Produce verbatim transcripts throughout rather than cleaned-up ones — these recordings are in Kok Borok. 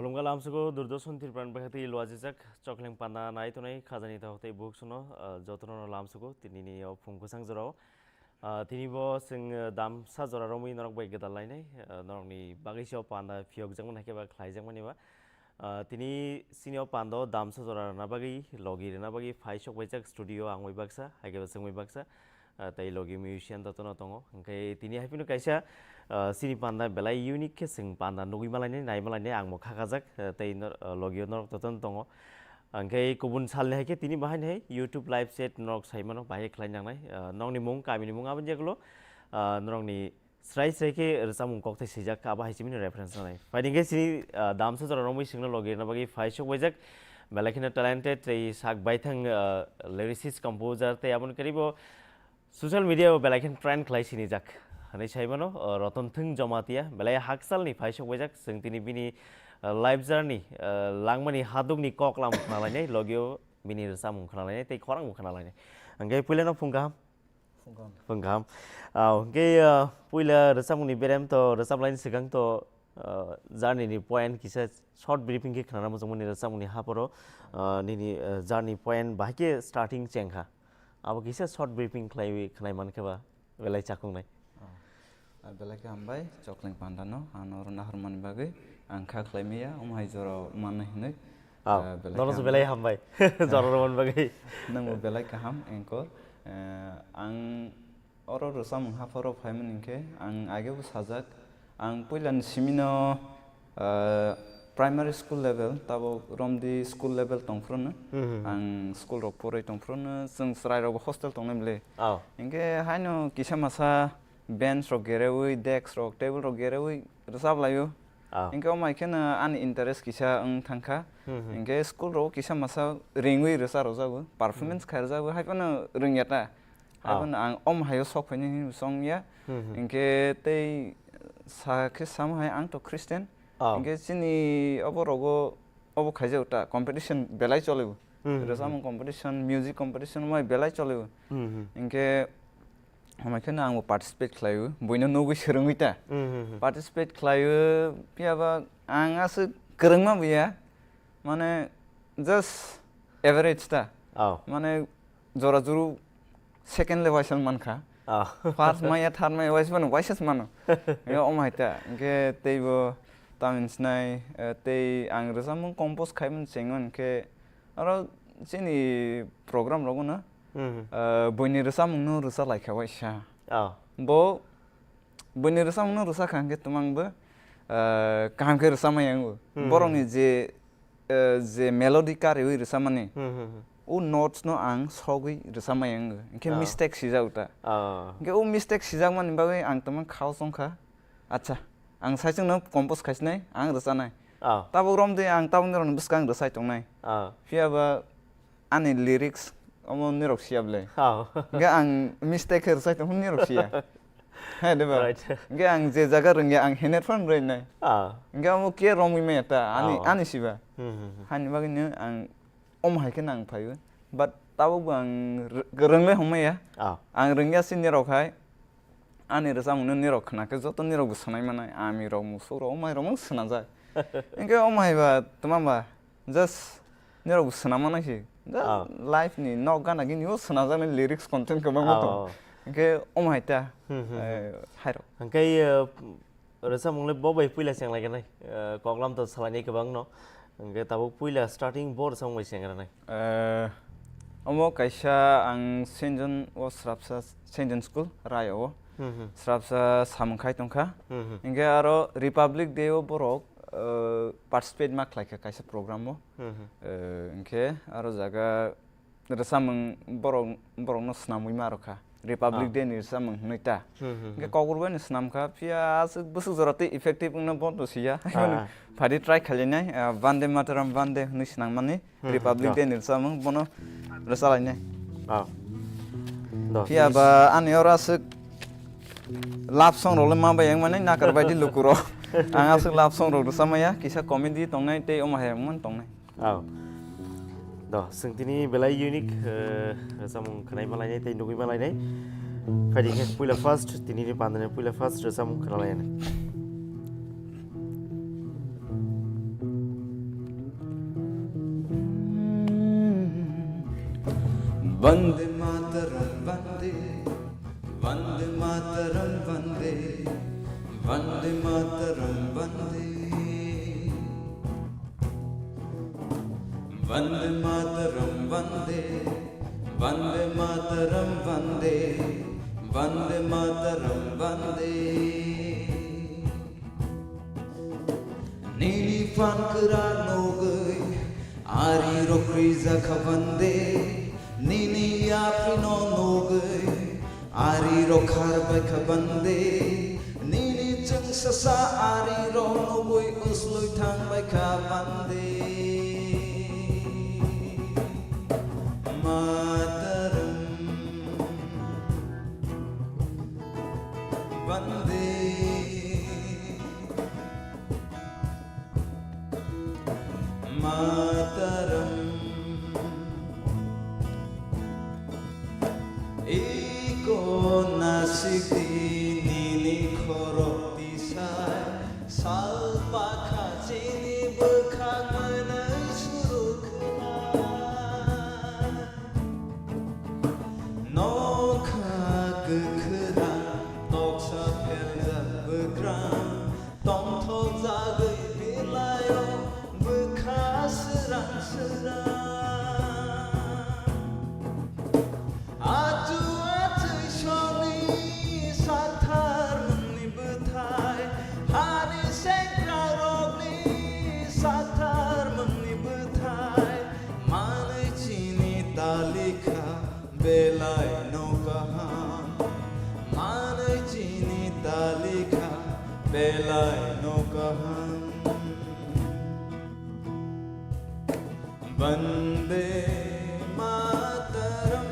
Khulumkha lamsugo Durdoshan Tripurani bwkha twi lwajijak chokleng panda nai tongnai khajani takhuk tei bukhuk sono, ah, jotono lamsugo tinini o phung kwchang jorao. Ah, tini bo chwng, ah, damsa jora romwi norok bai gwdal lainai, ah, norokni bagwi se o panda phiyokjakmani hai khe ba khlaijakmani ba. Ah, tini chini o panda o damsa jora rwna bagwi, logi rwna bagwi phai sok baijak studio o ang bai baksa, hai khe ba chwng bai baksa. Ah, tei logi musician jotono tongo. Hwnkhe tini hai phano kaisa, ah, chini panda belai unique khe chwng panda nugwi malainai, nai malainai, ang bo kha kajak, ah, tei nor-, ah, logi o norok jotono tongo. Hwnkhe kubun salni hai khe tini bahai hai YouTube live chat norok sai mano, bahai khlai nangnai. Ah, nokni mung, kamini mung, aboni yagulo, ah, norokni srai srai khe rwchapmung kok thai swijak, abo hai simi reference nanai. Phaidi hwnkhe chini, ah, damsa jora romwi chwngno logi rwna bagwi phai sok baijak. Belai kheno talented tei sak baithang, ah, lyricist, composer tei aboni kwrwi bo social media o belai kheno trend khlai sinijak. Hwnwi sai mano, ah, Ratan Thwng Jamatia, belai hakchalni phai sok baijak. Chwng tini bini, ah, life journey, ah, langmani hadukni kok lam khna lainai, logi o bini rwchapmung khna lainai tei khorang bo khna lainai. Hwnkhe puilano phung kaham. Phung kaham. Phung kaham. Ah, hwnkhe, ah, puila rwchapmungni berem to rwchap laini swkang to, ah, journey ni point kisa short briefing khe khnana muchungmani rwchapmungni haporo, ah, nini, ah, journey point bahai khe starting chengkha. Abo kisa short briefing khlaiwi khnai mankhe ba belai chakungnai. Ah, belai khe hambai, chokleng pandano, ano oro nahormani bagwi ang kha khlai maya, omo hai jora mannai hinwi. Ah, ah, belai nono se khe belai hambai. Hambai, jora romani bagwi. Nangbo belai kaham, anchor. Eh, ang oro rwchapmung hapharo phaimani hinkhe, ang agebo sajak, ang puilani simino, ah, primary school level, tabok romdi school level tongphruno, hmm, hmm, hmm, ang school rok porwi tongphruno, chwng chwrairokbo hostel tongnai bwle. Oh. Hinkhe haino kisa masa bench rok gerewi, desk rok, table rok gerewi rwchap laio. Ah. Hinkhe omo hai kheno ani interest kisa wng thangkha. Hmm, hmm. Hinkhe school rogo kisa masa ringwi rwcha rwjago, performance, hmm, khai rwjago, hai phano rwngya ta. Hai, ah, phano ang omo haio sok phainai hinwi songya. Hmm, hmm. Hinkhe tei sa khe samo hai ang to Christian. Ah. Hinkhe chini obo rogo obo khaijak ta, competition belai cholibo. Hmm, hmm, hmm. Rwchapmung competition, music competition, omo hai belai cholibo. Hmm, hmm. Hinkhe hamai kheno angbo participate khlaio, buino nugwi swrwngwi ta. Hmm, hmm, hmm. Participate khlaio, phiyaba ang aswk kwrwngma buya, mane just average ta. Oh. Mane jora juru second le waisa mankha. Oh. First maya, third maya waisa phano waisa se mano. Yo, omo hai ta. Hinkhe teibo tamni sinai, eh, tei ang rwchapmung compose khaimani chengmani khe aro chini program rogo no, hmm, eh, buini rwchapmung no rwcha laikha waisa. Oh. Bo buini rwchapmung no rwcha kha hinkhe twmang bo, eh, kaham khe rwchapmaya wngo. Hmm. Borokni je, eh, je melody kariwi rwchapmani, hmm, hmm, hmm, o notes no ang sogwi rwchapmaya wngo. Hinkhe, ah, mistake sijago ta. Ah. Hinkhe o mistake sijakmani bagwi ang tamo khao chongkha. Acha, ang saichung no compose khaisinai, ang rwchanai. Ah. Tabuk romdi ang tabuk norokni bwskang rwchai tongnai. Ah. Phiyaba ani lyrics omo nirok siya bwle. Oh. Hinkhe ang mistake khe rwchai tongphuru nirok siya. He, de ba? Right. Hinkhe ang je jaga rwngya ang henet phano rwinai. Ah. Hinkhe omo khe romwi maya ta, ani, oh, ani siba. Hmm, hmm, hmm. Hani bagwino ang omo hai khe nang phaio. But tabukbo ang r-, rwnglai hongmaya. Ah. Ang rwngya se nirok hai. Ani rwchapmungno nirok khna khe joto nirokbo swnai manai. Amirok, musukrok, omo hai rokno swnajak. Hinkhe omo hai ba twma ba just nirokbo swnam manai se. Just, ah, life ni nok gana gini o swnajaknai lyrics content kwbangma, ah, tongo. Oh. Hinkhe omo hai ta, hmm, hmm, hmm, eh, hai rok. Hinkhe, eh, rwchapmung le bo bai puila cheng lai khe nai, eh, koklam to salaini kwbangno. Hinkhe tabuk puila starting bo rwchapmung bai cheng rwnai. Eh, omo kaisa ang Saint John o srapsa, Saint John School Raya o. Hmm, hmm. Srapsa samung khai tongkha. Hmm, hmm. Hinkhe aro Republic Day o borok, eh, participate ma khlaikha kaisa program o. Hmm, hmm. Eh, hinkhe aro jaga rwchapmung borok, borokno swnamwi ma rwkha. Republic, ah, Day ni rwchapmung hwnwi ta. Hmm, hmm, hinkhe, hmm, kokrwbaino swnamkha, phiya aswk bwswk jora tei effective wngna bondo siya. Ah. Phadi try khailainai, ah, Vande Mataram, Vande hwnwi swnangmani, hmm, hmm, Republic, ah, Day ni rwchapmung bono rwchalainai. Ah. Do, phiya please. Ba ani oro aswk love song rok le ma bai wngmani nakar baidi lukurok. Ang aswk love song rok rwchapmaya, kisa comedy tongnai tei omo hai wngmani tongnai. Oh. Do, chwng tini belai unique, eh, rwchapmung khwnai malainai tei nugwi malainai. Phaidi khe puila first, tini ni pandani puila first rwchapmung khwnalainai. Vande Mataram, Vande, Vande Mataram, Vande, Vande Mataram, Vande. Vande Mataram, Vande, Vande Mataram, Vande, Vande Mataram, Vande. Nini phan kwrak nugwi ari rok rijak kha bande, nini yapri no nugwi ari rok khar bai kha bande, nini chwngsasa ari rok nugwi uslui thang bai kha bande. Mataram bande. Mataram. Iko nasik di nini khorok tisai, sal pakha chini bwkhak mwnwi suru khwlai. Nokha kwkhwrang toksa pheljak bwkrang, tongthok jagwi belaio bwkha srang srang. Achu achwi songni sathar mungni bwthai, hani sekrarokni sathar mungni bwthai, manwi chini talikha belai no kaham, manwi chini talikha belai no kaham. Vande Mataram,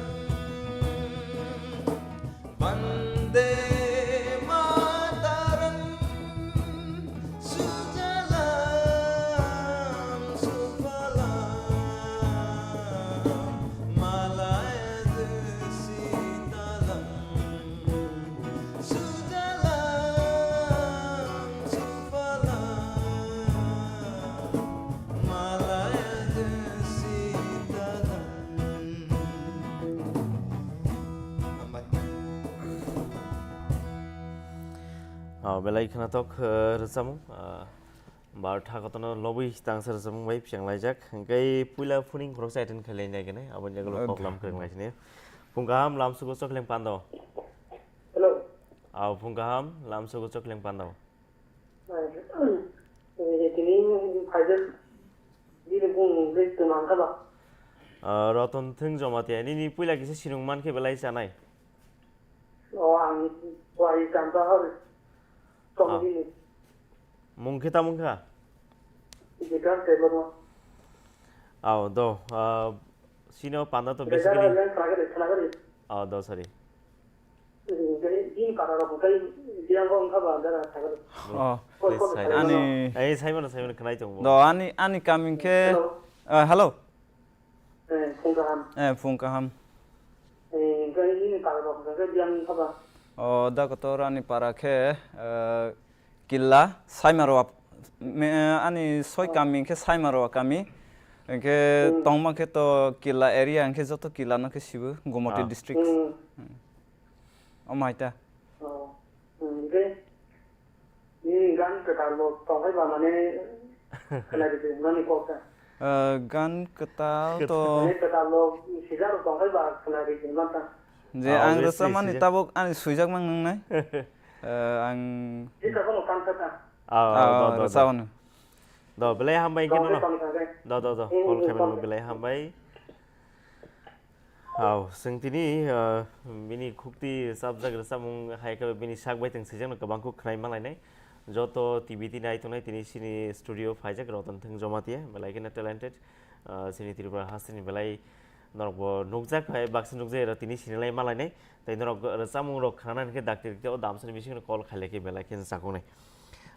Vande Mataram, Sujalam Sufalam, Malayaju Sitalam, Sujalam Sufalam, Malayaju Sitalam. Hambai. Ah, belai khwnathok, eh, rwchapmung, ah, bar thakotono lobwi tangsa rwchapmung bai phiang laijak. Hwnkhe puila phuning khoroksa attend khailai nai khe nai, aboni yagulo koklam kwrwng lai sini. Phung kaham lamsugo chokleng pando. Hello. Ah, phung kaham lamsugo chokleng pando. Tini phaijak, bini bung bai tongmang kha ba? Ah, Roton Thwng Jomatia, nini puila kisa sinung man khe belai chanai? O, ang wai chanta hor. Ah. Tongdini. Mung khe tamung kha? Gitar tebor ma. Ao, do, ah, sino panda to basically. Gitar yang thaga de, thaga de. Ao, do, sorry. Bini para rok kai yang ko kha ba dara thaga de. Oh. Please, side. Ani. Eh, Simon, Simon, khnai tong bo. Do, ani, ani coming khe. Hello. Ah, hello. Eh, phung kaham. Eh, phung kaham. Eh, hwnkhe nini para rok hwnkhe biyang thaba? O, da kotor ani para khe, eh, Killa, Saimarwa, me-, ani soi kami hwnkhe Saimarwa kami. Hwnkhe tongma khe to Killa area hwnkhe joto Killa no khe sibo, Gumoti district. Hmm. Hmm. Omo hai ta. Oh. Hmm, hwnkhe? Nini gan kwtal bo tongkhai ba mane khlai rwdi hwnmani kok ta. Eh, gan kwtal to. Mane kwtal bo sijak rok tongkhai ba khlai rwdi hwnma ta. Je ang rwchapmani tabuk ani swijak mang nwngnai. Eh, ang. Jisa kono kan kha ta. Ah, do, do, do. Rwchapmani. Do, belai hambai khe nono. Do, do, do. Call khaimani belai hambai. Hao, chwng tini, ah, bini khukti chapjak rwchapmung hai khe bini sak bai tong swijak no kwbang kuk khnai ma lainai. Joto T V tini nai tongnai tini chini studio phaijak Roton Thwng Jomatia, belai kheno talented, ah, chini Tripura hasteni belai norok bo nukjak hai baksa nukjak ero tini sinilai ma lainai. Tei norok rwchapmung rok khnana hinkhe dakti rikti o damsani bisingo call khailai khe belai kheno chakoknai.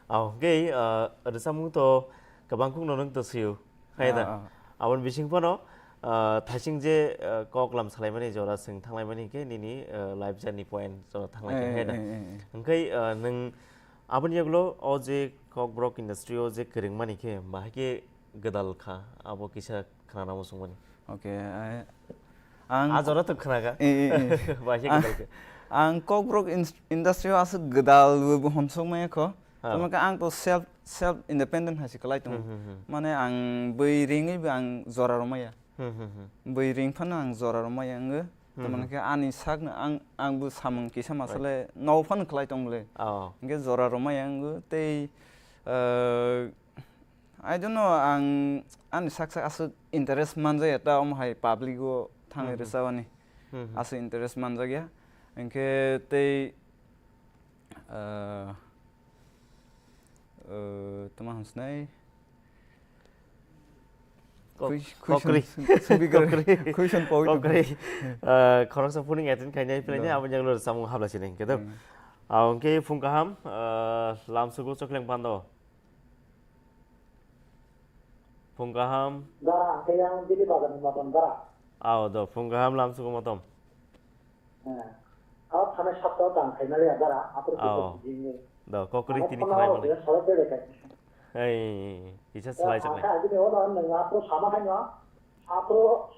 Hao, hwnkhe, ah, rwchapmung to kwbang kuk no nwng to sio. Hai da. Ah, ah. Aboni bising phano, ah, thaising je, ah, koklam salaimani jora chwng thanglaimani hinkhe nini, ah, life journey point jora thanglaikha, hai da. Eh, eh, eh, eh. Hwnkhe, ah, nwng aboni yagulo o je kokborok industry o je kwrwngmani khe bahai khe gwdal kha, abo kisa khnana muchungmani. Okay, eh, Ang Ah, jora to khna kha. Eh, eh, eh. Ba se Ang, kwtal khe. Ang Kokborok ins-, industry o aswk gwdal bo honsok maya kho. Ha. Tamo khe ang to self, self independent hai se kwlai tongo. Hmm, hmm, hmm. Mane ang bwi ringwi bo ang jora rw maya. Hmm, hmm, hmm. Bwi ring phano ang jora rw maya wngo. Hmm, Tamo hmm. khe ani sakno ang, ang bo samung kisa Right. masale no phano kwlai tong le. Oh. Hwnkhe jora rw maya wngo tei, eh, I don't know, ang ani sak sak aswk interest manjaya ta omo hai public o thangwi Hmm, hmm. rwchabani Hmm, hmm. aswk interest manjakya. Hwnkhe tei, ah, ah, tamo hwn sinai? Kok-, Quiz-, question kokri. s-, speaker. Kokri. Question point. Kokri. Ah, khoroksa phuning attend khainai phlainai, No. aboni jagolo samung habla sinai hwnkhe to. Hmm. Ah, hwnkhe phung kaham, ah, lamsugo chokleng pando. Phung kaham. Dara, ang khe yang Dili bazar ni motom dara. Ao do, phung kaham lamsugo motom. Eh, ao thane sapta o dang khaina le dara, apro Ao. Kisa jingni. Do, kokri Ano tini khana khlai o mani. Kisa solo bere kai. Ei, kisa Ya, slai ang chaknai. Kha agini ono nang apro sama hai no. Apro.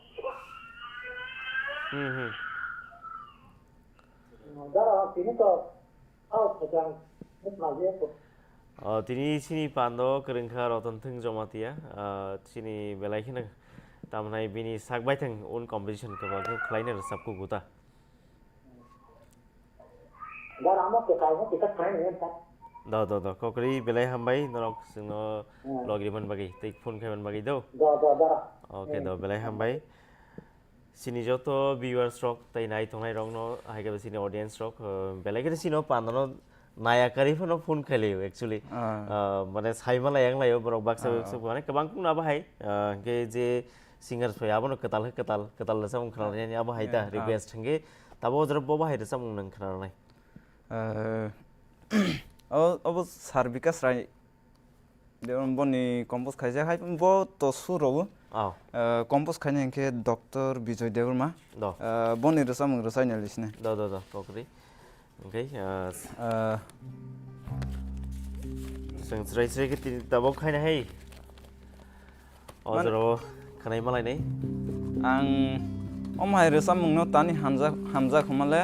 Hmm, hmm. Dara, tini to South Bhojang, Mukma Jepur. O, tini chini pando kwrwngkha Roton Thwng Jamatia, ah, chini belai kheno tamnai bini sak baithang un competition kwbangkhe khlaina rwchapkho guta. Dar amo kwtal no kwtal khlai nai ta. Do, do, do, kokri belai hambai norok chwngno Hmm. logri man bagwi tei phone khai man bagwi do. Do, do, do. Okay, Hmm. Do, belai hambai. Chini joto viewers rok tei nai tongnai rok no, hai khe chini audience rok, eh, belai khe chini o panda no naya kari phano phone khai laio actually. Ah. Ah, mane sai ma lai yang laio borok baksa Ah. baksa mane kwbang kung abo hai, ah, hwnkhe je singers phai abono kwtal khe kwtal, kwtal rwchapmung khna Ah. Rwni abo hai ta Yeah, ah. Request hwnkhe tabo o jora bo bahai rwchapmung nang khna rwnai. Ah, o, obo Sir Bikash Rai. Jemon boni compose khaijak hai, bo to sur rogo. Oh. Eh, compose khaina hinkhe Doctor Bijoy Debbarma. Do. Eh, boni rwchapmung rwchai nai lisine. Do, do, do, kokri. Okay, eh, Eh, chwng chwrai chwrai khe tini tabok khaina hai. O man- jora o khwnai malai nai. Ang omo hai rwchapmung no tani hamjak, hamjak hwnmale,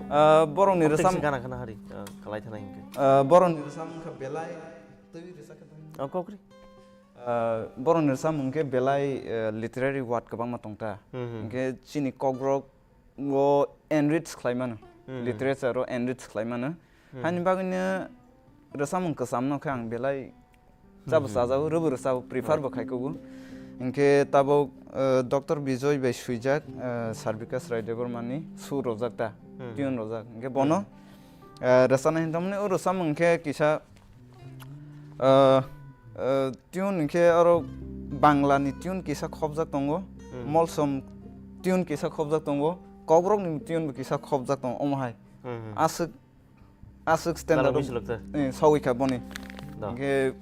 eh, borokni Tei rwchap- se gana khna hari, eh, kwlai thanai hinkhe. Eh, borokni rwchapmung kha belai. Twi rwchapkha tong. Oh, kokri. Ah, borokni rwchapmung khe belai, eh, literary word kwbangma tongta. Hmm, hmm. Hinkhe chini Kokborok o enrich khlai mano. Hmm, hmm. Literature o enrich khlai mano. Hmm. Haini bagwino rwchapmung kwchamno khe ang belai chabo Hmm, hmm. Chajao, rwbo rwchao, prefer Right. Bo khai kugo. Hinkhe tabok, eh, Doctor Bijoy bai swijak, eh, Sir Bikash Rai Debbarma ni sur rojak ta, Hmm. Tune rojak. Hinkhe bono, Hmm. eh, rwchapnai hinwi tamni o rwchapmung khe kisa Ah, ah, tune hinkhe aro Bangla ni tune kisa khopjak tongo, Hmm. Molsom tune kisa khopjak tongo, Kokborok ni tune bo kisa khopjak tongo, omo hai. Hmm, hmm. Aswk, aswk standard Bangla o, bislok ta? Eh, sawi kha boni. Da. Hinkhe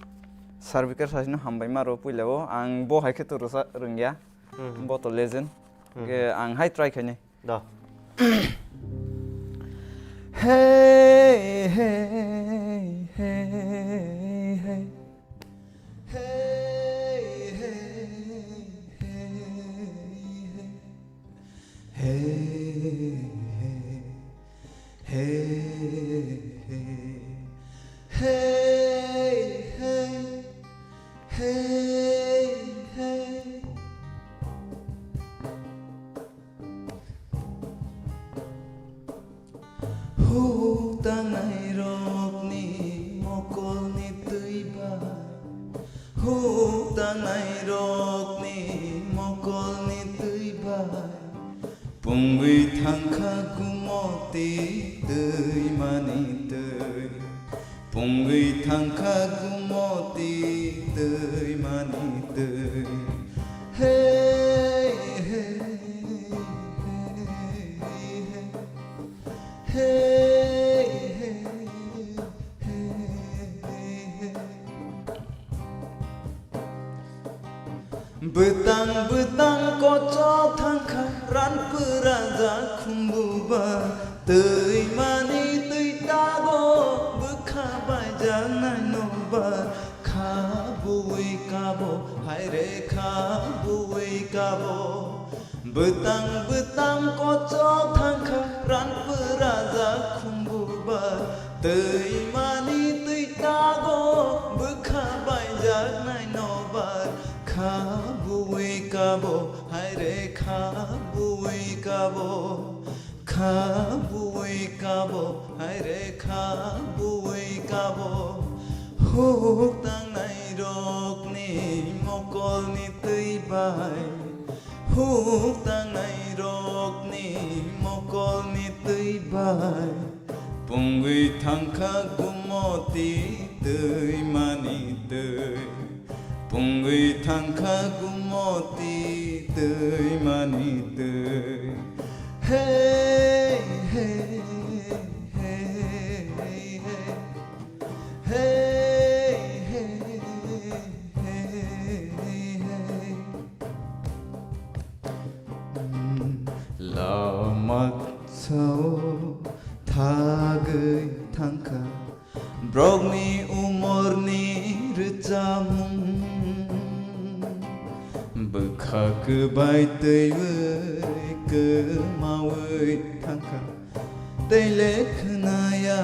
Sir Bikash Rai no hambai ma rw puila o, ang bo hai khe to rwsa rwngya, Hmm, hmm. Bo to legend. Hmm. Hinkhe ang hai try khainai. Da. Hey, hey, hey, hey. Hey, hey, hey, hey. Hey, hey. Hey, hey. Hey, hey. Hey, hey. Huk tangnai rokni mokolni twi bai, huk tangnai rokni mokolni twi bai, pungwi thangkha gumoti twi mani twi. Pungwi thangkha gumoti twi mani twi. Hey, hey, hey, hey. Hey, hey, hey, hey, hey. Bwtang bwtang kochok thangkha, ranpura ja khumbuba, twi mani twi tago, bwkha baijaknai nokbar, kha bui kabo, haire kha bui kabo, Bwtang bwtang kochok thangkha, ran pwrajak khumbubar. Twi mani twi tago, bwkha baijak nai nobar. Kha buwi kabo, haire kha buwi kabo. Kha buwi kabo, haire kha buwi kabo. Huk tangnai rokni mokolni twi bai. Huk tangnai rokni mokolni twi bai. Pungwi thangkha gumoti twi mani twi. Pungwi thangkha gumoti twi mani twi. Hey, hey, hey, hey. Hey, hey, hey, hey, hey. Lamak sao thagwi thangkha, brokni umorni rwchapmung. Bwkha kwbai twiwi kwmawi thangkha, tei le khwnaya,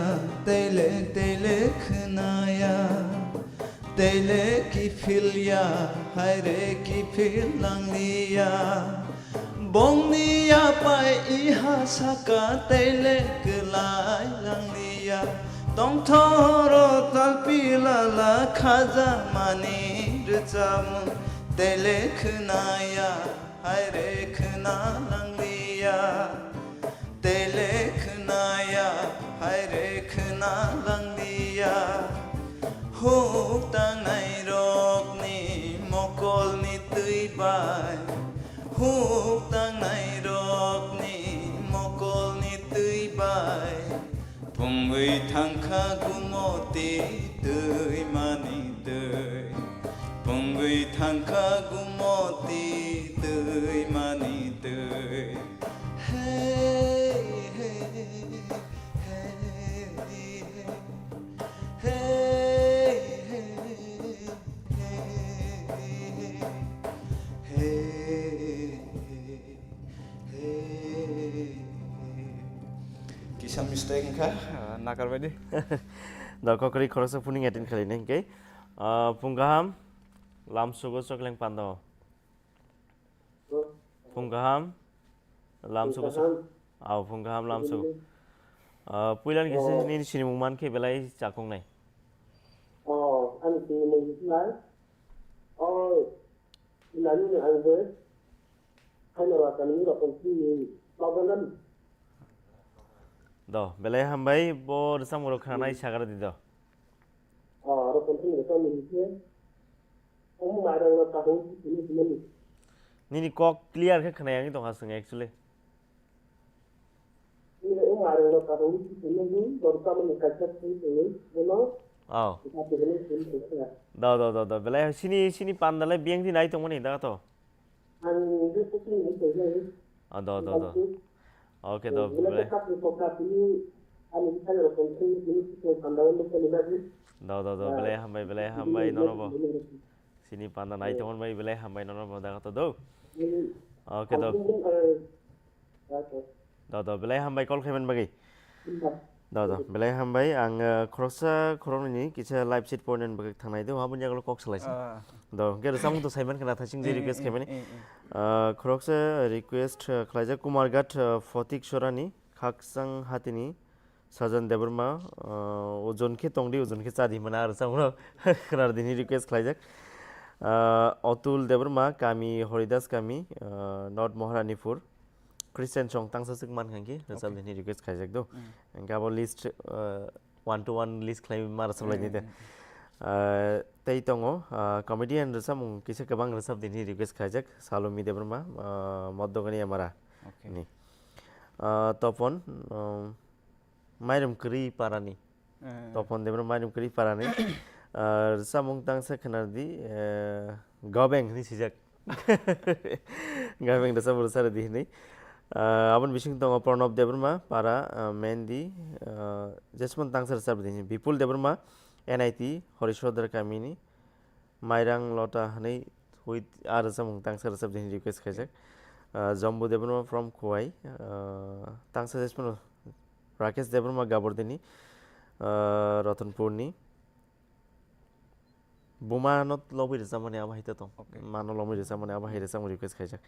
tei le, tei le khwnaya, tei le kiphilya, haire kiphil langliya. Bongni yapai iha saka, tei le kwlai langliya. Tongthoro talpilala khajamani rwchapmung, tei le khwnaya, haire khwna langliya. Tei le khwnaya, haire khwna langliya. Huk tangnai rokni mokolni twi bai. Huk tangnai rokni mokolni twi bai. Pungwi thangkha gumoti twi mani twi. Pungwi thangkha gumoti twi mani twi. Hey, hey, hey, hey. Hey, hey, hey, hey, hey. Kisa mistake wngkha, ah, nakarbaidi. Da kokri khoroksa phuning attend khalinai hwnkhe, ah, phung kaham, lamsugo chokleng pandao. Phung kaham, lamsugo. Phung kaham. Aw, phung kaham, lamsugo. Ah, puilani kisa nini sinimung mankhe belai chakung nai. Oh, ani sinimung nai. Oh, nani ni ang be. Haino rasa ni rokon sini. Babanan. Do, belai hambai, bo rwchapmung rok khwnanai sagra di do. Oh, rokon sini rokon ni khe. Omo mairang no kahung sini sini. Nini kok clear khe khwnaya wngwi tongkha chwng actually. Nini omo mairang no kahung sini sini, borok tamoni kaisa sini sini, bono. Oh. Kaisa sini sini sini. Do, do, do, do. Belai sini, sini pandalai biyang di nai tongmani da to. Ang je kuching ni sini. Ah, do, do, do. Okay, do, belai. Belai khatni kokha tini ani bwsai rok tong thung tini sikhe pandao nukmani bagwi. Do, do, do, belai hambai, belai hambai, nono bo. Sini panda nai tongmani bagwi belai hambai, nono bo, da to do. Okay, do. Do, do, belai hambai call khaiman bagwi. Do, do, belai hambai. Ang, eh, khoroksa khoroknwini kisa live chat point ni bagwi thangnai do, aboni yagulo kok salaisi. Ah. Do, hwnkhe rwchapmung to saiman khna thasing je request khaimani. Ah, khoroksa request, eh, khlaijak Kumarghat, eh, Photik Sorani, Khakchang Hatini, Sajan Debbarma, ah, ojon khe tongdi, ojon khe chadi hwnmani ah rwchapmung khna dini request khlaijak. Ah, Atul Debbarma, kami Horidas kami, ah, North Maharanipur. Christian song tangsa swk man kha khe rwchap dini request khaijak do. Hwnkhe abo list, uh, one to one list khlai ma rwchap lai de. Uh, tei tongo, uh, comedian rwchapmung kisa kwbang rwchap dini request khaijak Salumi Debbarma, uh, Modogani Amara ni. Uh, Topon, um, Mairum Kwrwi Parani. Eh. Topon Debra Mairum Kwrwi Parani. Ah, rwchapmung tangsa khwnardi, eh, Gobeng hinwi swijak. Gobeng rwchapmung rwchapdi hinwi. Ah, aboni bising tongo Pranab Debbarma Para, ah, Mendi, ah, jesmon tangsa rwchapdi hinwi. Bipul Debbarma, N I T, Horisodar kamini. Mairang Lota hwnwi with a rwchapmung tangsa rwchap di hwnwi request khaijak. Ah, Jambu Debbarma from Khowai. Ah, tang suggestion Rakesh Debbarma Gabardini, ah, Ratanpurni. Buma no lobwi rwchapmani abo hai tong. Okay. Mano lobwi rwchapmani abo hai rwchapmung request khaijak.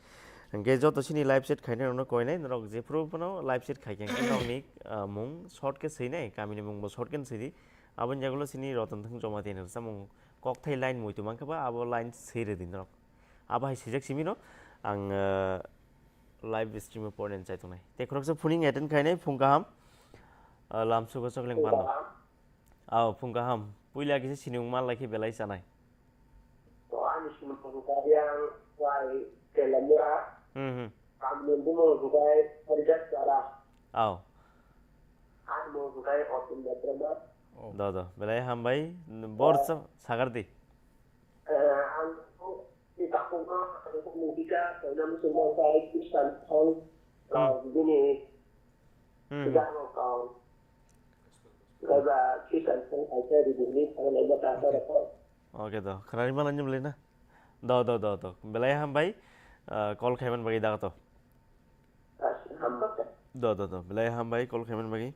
Hwnkhe joto chini live chat khainai rokno koinai norok jephru phano live chat khaikhe hwnkhe norokni, ah, mung short khe swinai, kamini mung bo short khe swidi. Aboni yagulo chini Roton Thung Jamatia ni rwchapmung kokthai line muitu mankhe ba abo line swi rwdi norok. Abo hai swijak simi no ang, ah, live stream o pornai chai tongnai. Tei khoroksa phuning attend khainai phung kaham, ah, lamsugo chokling pando. Aw, phung kaham. Puila kisa sinimung man lai khe belai chanai. To ani sinimung kaya wai Telamura. Hmm, hmm. Kamni bumung kaya Haridas Dara. Aw. Ani mung kaya Otin Debbarma. Oh. Do, do. Belai hambai. Bor sa-, sagar di. Eh, ang Ni takhukno ang mungkisa koina muchungma wngkha Christian song, Hmm. ah, bini Hmm. sijakno kong. Kaiba Christian song kaisa rwdi hinwi sawi laima ta Okay. Rokho. Okay, do. Khwnarwi mano nini bwlwi na? Do, do, do, do. Belai hambai, ah, call khaiman bagwi dago to. Do, do, do. Belai hambai call khaimani bagwi.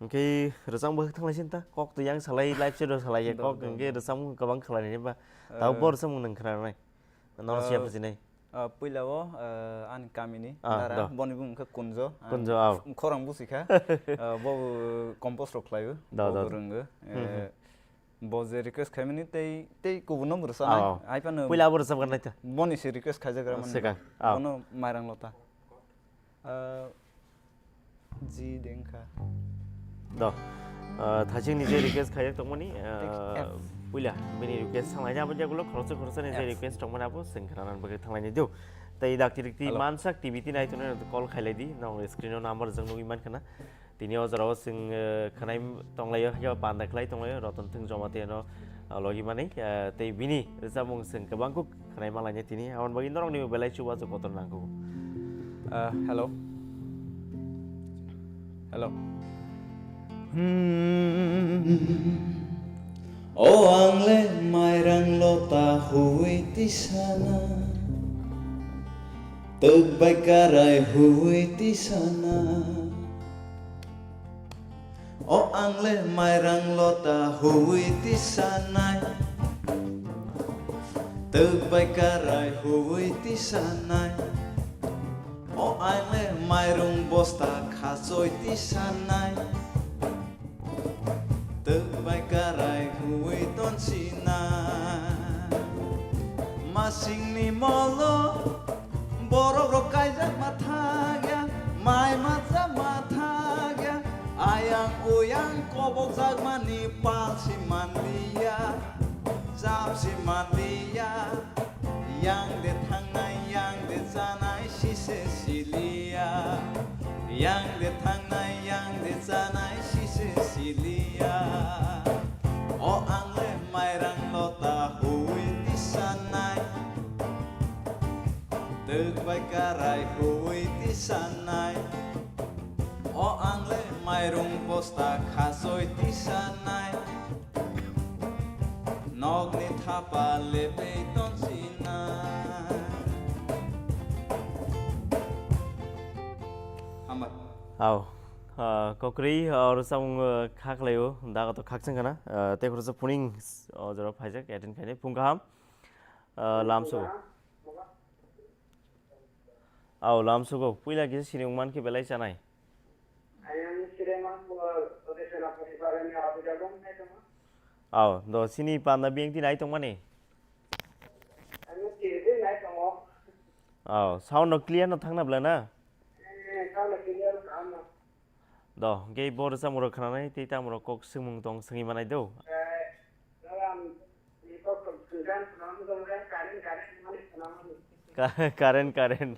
Hwnkhe rwchapmung bo thanglaisini ta. Kok to yang salai live chat o salai ya. Do, kok do, hwnkhe do. Rwchapmung kwbang khlainani ba. Tabo Eh. Bo rwchapmung nwng khwnanai. Nono siya Eh, phasinai. Eh, puila o, eh, ani kamini Ah, dara, do. Boni bumung khe Kunjo. Ang Kunjo, aw. Khorang busi kha. Eh, bo compose rok khlaio. Do, Bo do, bo do. Rwngo. Hmm, hmm. Eh, Bo je request khaimani tei, tei kubunno bo rwchanai. Oh. Hai phano Puila abo rwchapgwrnai ta. Boni se request khaijagra mani. Swkang. Oh. Bono Mairang Lota. Ah, ji dengkha. Do. Ah, thachingni je request khaijak tongmani, ah, Text F. Puila bini request thanglaina abo jagulo khoroksa khoroksani je F. Request tongmani abo chwng khwnanan bagwi thanglaini do. Tei dakti rikti Hello. Mansak T V tini naitonwi call khailai di, nong screen o number jang nugwi mankha na. Tini o jorao chwng, eh, khwnai tonglaio, hai khe panda khlai tonglaio, Roton Thung Jamatia no, ah, logi manwi, eh, tei bini rwchapmung chwng kwbang kuk khwnai manlainai tini. Aboni bagwi norokni bo belai chubachu kotor nangkukgo. Ah, hello. Hello. Hmm. O ang le Mairang Lota hui tisana. Twk bai karai hui tisana. O ang le Mairang Lota hui tisanai. Twk bai karai hui tisanai. O ang le mairung bosta khachoi tisanai. Twk bai karai huwi tonsina. Masingni molo borok rok kaijak ma thangya, mai majak ma thangya. Ayang uyang kobok jakmani pal si manliya, chap si manliya. Yang de thangnai, yang de chanai, sise siliya. Yang de thangnai, yang de chanai, sise siliya. O ang le Mairang Lota hui tisanai. Twk bai karai hui tisanai. O ang le mairung bosta khachoi tisanai. Nokni thapa lepei tongsinai. Hambai. Aw, ah, kokrwi, ah, rwchapmung, ah, kha khlaio, daga to khakchang kana, ah, tei khoroksa phuning, ah, o jorao phaijak, attend khainai, phung kaham, ah, lamsugo. Aw, lamsugo. Puila kisa sinimung mankhe belai chanai. Ayang sire mang bo rotation apa di barani apa jago nai tongma? Aw, do sini panda biyang tini nai tongmani? Ayang sire nai tongo. Aw, sound no clear no thangna bwla na? Eh, sound no clear no thangna. Do, hwnkhe bo rwchapmung rok khwnanai tei tamo rok kok swngmung tong swngwi manai do. Ka-, current, current.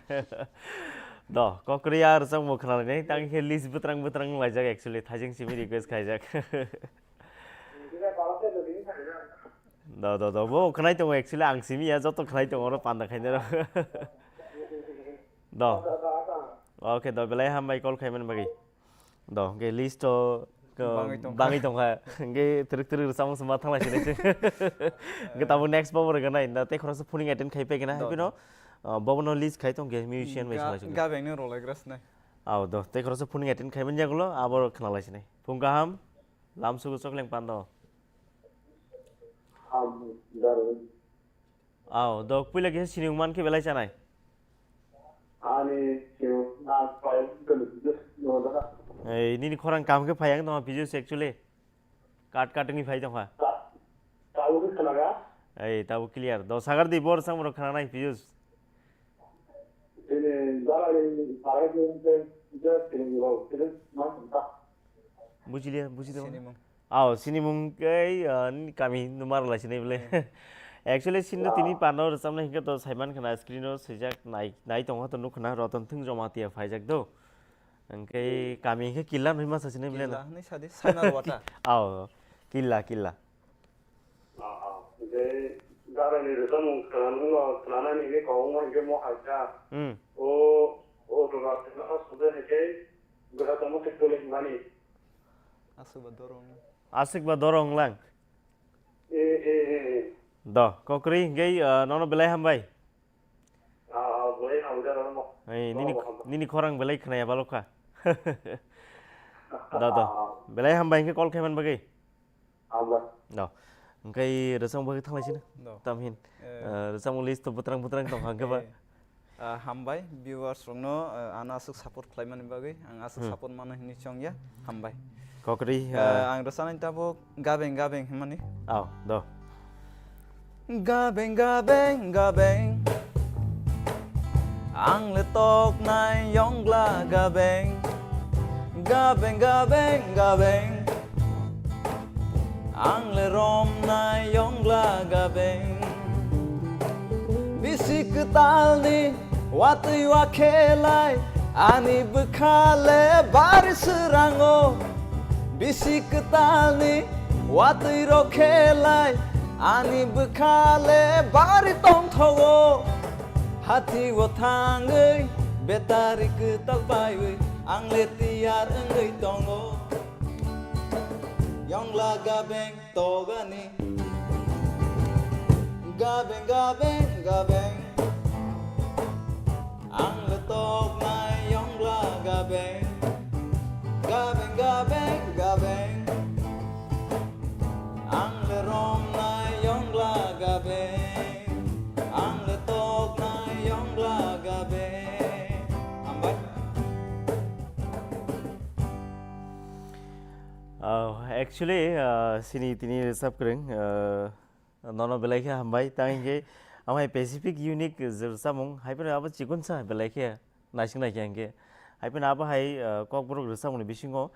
Do, kokrwi a rwchapmung khwnanai tang khe list bwtrang bwtrang wng laijak actually, thaijing simi request khaijak. Do, do, do, bo khwnai tongo actually, ang simi ya, joto khwnai tongo, oro panda khainai rok. Do. Okay, do, belai hambai call khaimani bagwi. Do, hwnkhe list o, ko, Bangwi tongkha. Bangwi tongkha. Hwnkhe twrwk twrwk rwchapmung se ma thanglai sinai se. Hwnkhe tabuk next bo rwgwk nai. Da tei khoroksa phuning attend khai paikha na, Do. Haipino Ah, bobono list khai tong khe musician bai Ga-, salai sini. Gabeng ni rwlaigra sinai. Aw, do, tei khoroksa phone attend khai manya gulo, abo khna lai sini. Phung kaham, lam sugu chokleng pando. Am, daru. Aw, do, puila kisa sinimung man khe belai chanai. Ani sinimung na pai, no da. Ei, nini khorang kam khe phai ang tong, Pijus actually. Kat kat wngwi phai tongkha. Ta-, tabuk khe khwnaga? Ei, tabuk clear. Do sagar di bor sang borok khwnanai, Piyus. Ini dalai parai ni je, je sini rok, sini mas ta. Bujilia, bujilia. Sinimung. Aw, sinimung kei, ah, ni kami numar lai sinai bole. Hmm. Actually, sin do tini pano rwchapnai hinkhe to saiman khna screen o swijak nai, nai tongkha to nukha na Roton Thung Jamatia phaijak do. Hingke kami hingke killa hinui masa sini bile na? Killa hinui sadi, Saimar Wata. Aw, killa, killa. Ah, ah. Je, darani rwchapmung khwnanani, khwnanani hingke kwbangma hingke mo hai kha. Hmm. O, o, rwchapmung sode hingke, bwsa tongma se tuli hwnmani. Aswk ba dorong. Aswk ba dorong lang. Eh, eh, eh, eh. Do, kokri hingke, ah, nono belai hambai. Ah, ah, bolai hamjak rok no. Ei, nini, nini khorang belai khnaya balokha. Da, da. Belai hambai hingke call khaiman bagwi. Hambai. Da. Hingke rwchapmung bagwi thanglai sini. Da. Tamhin. Eh. Eh, rwchapmung list to butrang butrang tong hangke ba. Eh, ah, hambai viewers rokno, eh, ano aswk support khlaimani bagwi. Ang aswk Hmm. support mano hinwi chongya. Hambai. Kokri, eh, ah, ang rwchapnai tabuk Gabeng gabeng hwnmani. Aw, do. Gabeng gabeng gabeng. Ang le toknai yongla gabeng. Gabeng gabeng gabeng. Ang le romnai yongla gabeng. Bisi kwtalni watwi wakhelai ani bwkha le bari swrango. Bisi kwtalni watwi rokhelai ani bwkha le bari tongthogo. Hati o thangwi betari kwtal baiwi ang le tiyar wngwi tongo. Yongla gabeng togani. Gabeng gabeng gabeng. Ang le toknai yongla gabeng. Gabeng gabeng gabeng. Ang le romnai yongla gabeng. Ang le toknai yongla gabeng. Hambai. Oh, actually, uh, sini tini rwchap kwrwng, uh, nono belai khe hambai, tang hinkhe amhai Pacific Unique je rwchapmung, hai phano abo chikonsa belai khe naising naikhe hinkhe. Hai phano abo hai, uh, Kokborok rwchapmungni bisingo,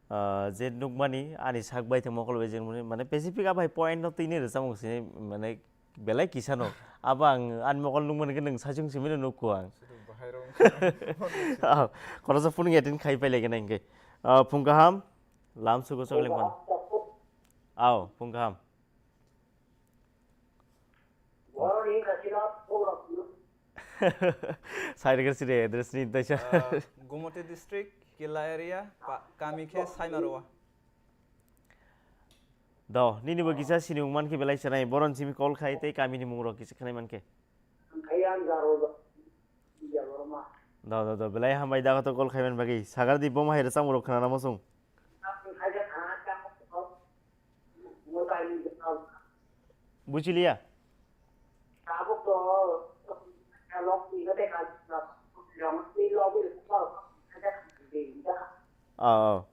uh, je nukmani ani sak bai thang mokol bai je nukmani, mane Pacific abo hai point no tini rwchapmung sini, mane belai kisa no. Abo ang ani mokol nukmani khe nwng saichung simi no nukho ang. Sudu bahai rok. Ah, khoroksa phone attend khai pai lai khe na hinkhe. Ah, phung kaham, lam sugo chok lengkon. Aw, phung kaham. Sai rwgwr side address ni taisa. Ah, Gumoti district, Killa area, pa-, kami khe Saimarowa. Do, nini bo kisa sinimung mankhe belai sanai, boron simi call khai tei kami ni mung rok kisa khnai mankhe. Ang khai ang jaro do, jaro ma. Do, do, do, belai hambai da to call khai man bagwi. Sagar di bom hai rwchapmung rok khnana mosong. Ang khai ja khana ta mo. Mo ta ni. Buchiliya? Tabuk to, lok ni ga de ka, lok ni lok ni. Aw, aw,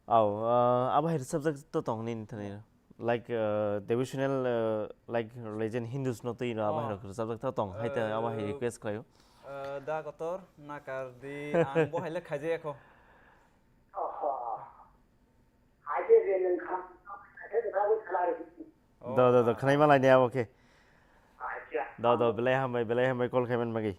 aw, ah, abo hai subject to tong nini thani, like, ah, devotional, ah, like, religion Hindus no twi no abo hai rok subject to tong, hai ta abo hai request khlaio. Ah, da kotor nakar di, ang bo hai le khaijaya kho. Oho. Hai je je nang kha, hai je je kha, khala re. Do, do, do, khnai malai ni abo khe. Acha. Do, do, belai hambai, belai hambai call khai man bagwi.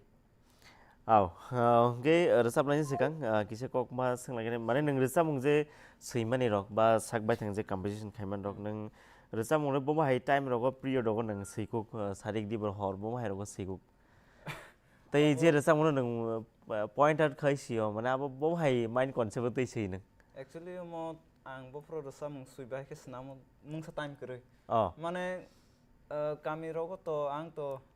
Aw, ah, hwnkhe, ah, rwchapnaini swkang, ah, kisa kok ma swnglaikhe, mane nwng rwchapmung je swimani rok ba sak baithang je composition khaiman rok, nwng rwchapmung rok bo hai time rogo period rogo nwng swikuk, ah, sarik dibor hor bo hai rogo swikuk. Tei je rwchapmung rok nwng, ah, point out khai sio, mane abo bo hai mind concept o tei swi nwng. Actually, omo ang bophuru rwchapmung swi bahai khe swnamo mungsa time kwrwi. Oh. Mane, ah, kami rogo to ang to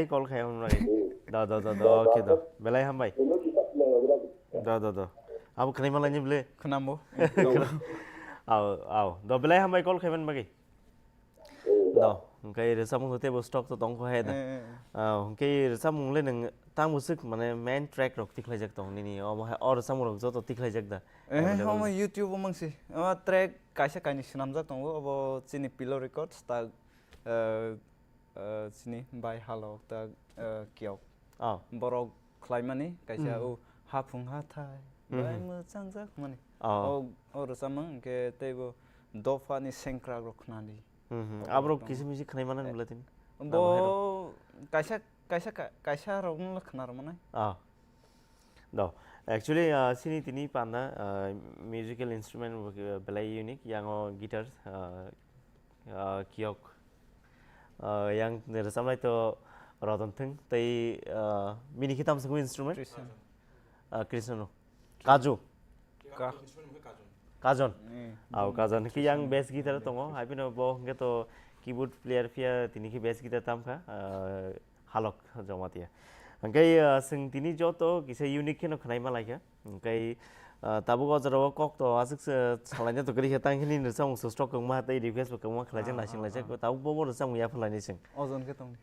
Belai call khai hwnwi. Do, do, do, do, okay, do. Belai hambai. Do, do, do. Abo khwnai malai ni bwle. Khwnambo. Au, au. Do belai hambai call khaiman bagwi. Do, hwnkhe rwchapmung tei bo stock to tongkho hai da. Eh, eh, eh. Au, hwnkhe rwchapmung le nwng tamo swk mane main track rok tikhlaijak tong nini omo hai o rwchapmung rok joto tikhlaijak da? Eh, available omo da? YouTube o mangsi. O track kaisa kaini swnamjak tongo, obo chini Pillow Records ta, eh, eh, chini bai halok ta, eh, kiyok. Oh. Borok khlaimani kaisa Hmm. o haphung hathai Hmm, bai hmm. mwchangjak mani. Oh. O, o rwchapmung hwnkhe teibo dophani sengkrak rok khnadi. Hmm, hmm. Obo Aborok tongma. Kisi misi khwnai mano Eh, nula tini? Bo Abo hai rok. Kaisa, kaisa ka-, kaisa rokno khna rwmani. Ah. Do. Actually, ah, sini tini panda, ah, musical instrument bo, ah, belai unique, yango guitar, ah, ah, kiyok. Ah, yang rwchapnai to Roton Thwng, tei, ah, bini khitam swngo instrument? Krishna. Ah, Krishna no. Kaju. Ka- Kajon. Eh. Au, Kajon. Hwnkhe yang bass guitar tongo, hai phano bo hwnkhe to keyboard player phiya tini khe bass guitar tam kha, ah, Halok Jamatia. Hwnkhe, ah, chwng tini joto kisa unique kheno khwnaima lai kha. Hwnkhe, ah, tabuk o jorao kok to aswk se salaina to kwrwi khe, tang hini rwchapmung se stock kwbangma tei request bo kwbangma khlaijak, Ah, naising ah, laijak. Ah. Tabuk bo bo rwchapmung yapharlaini chwng. Ojon khe tongdi.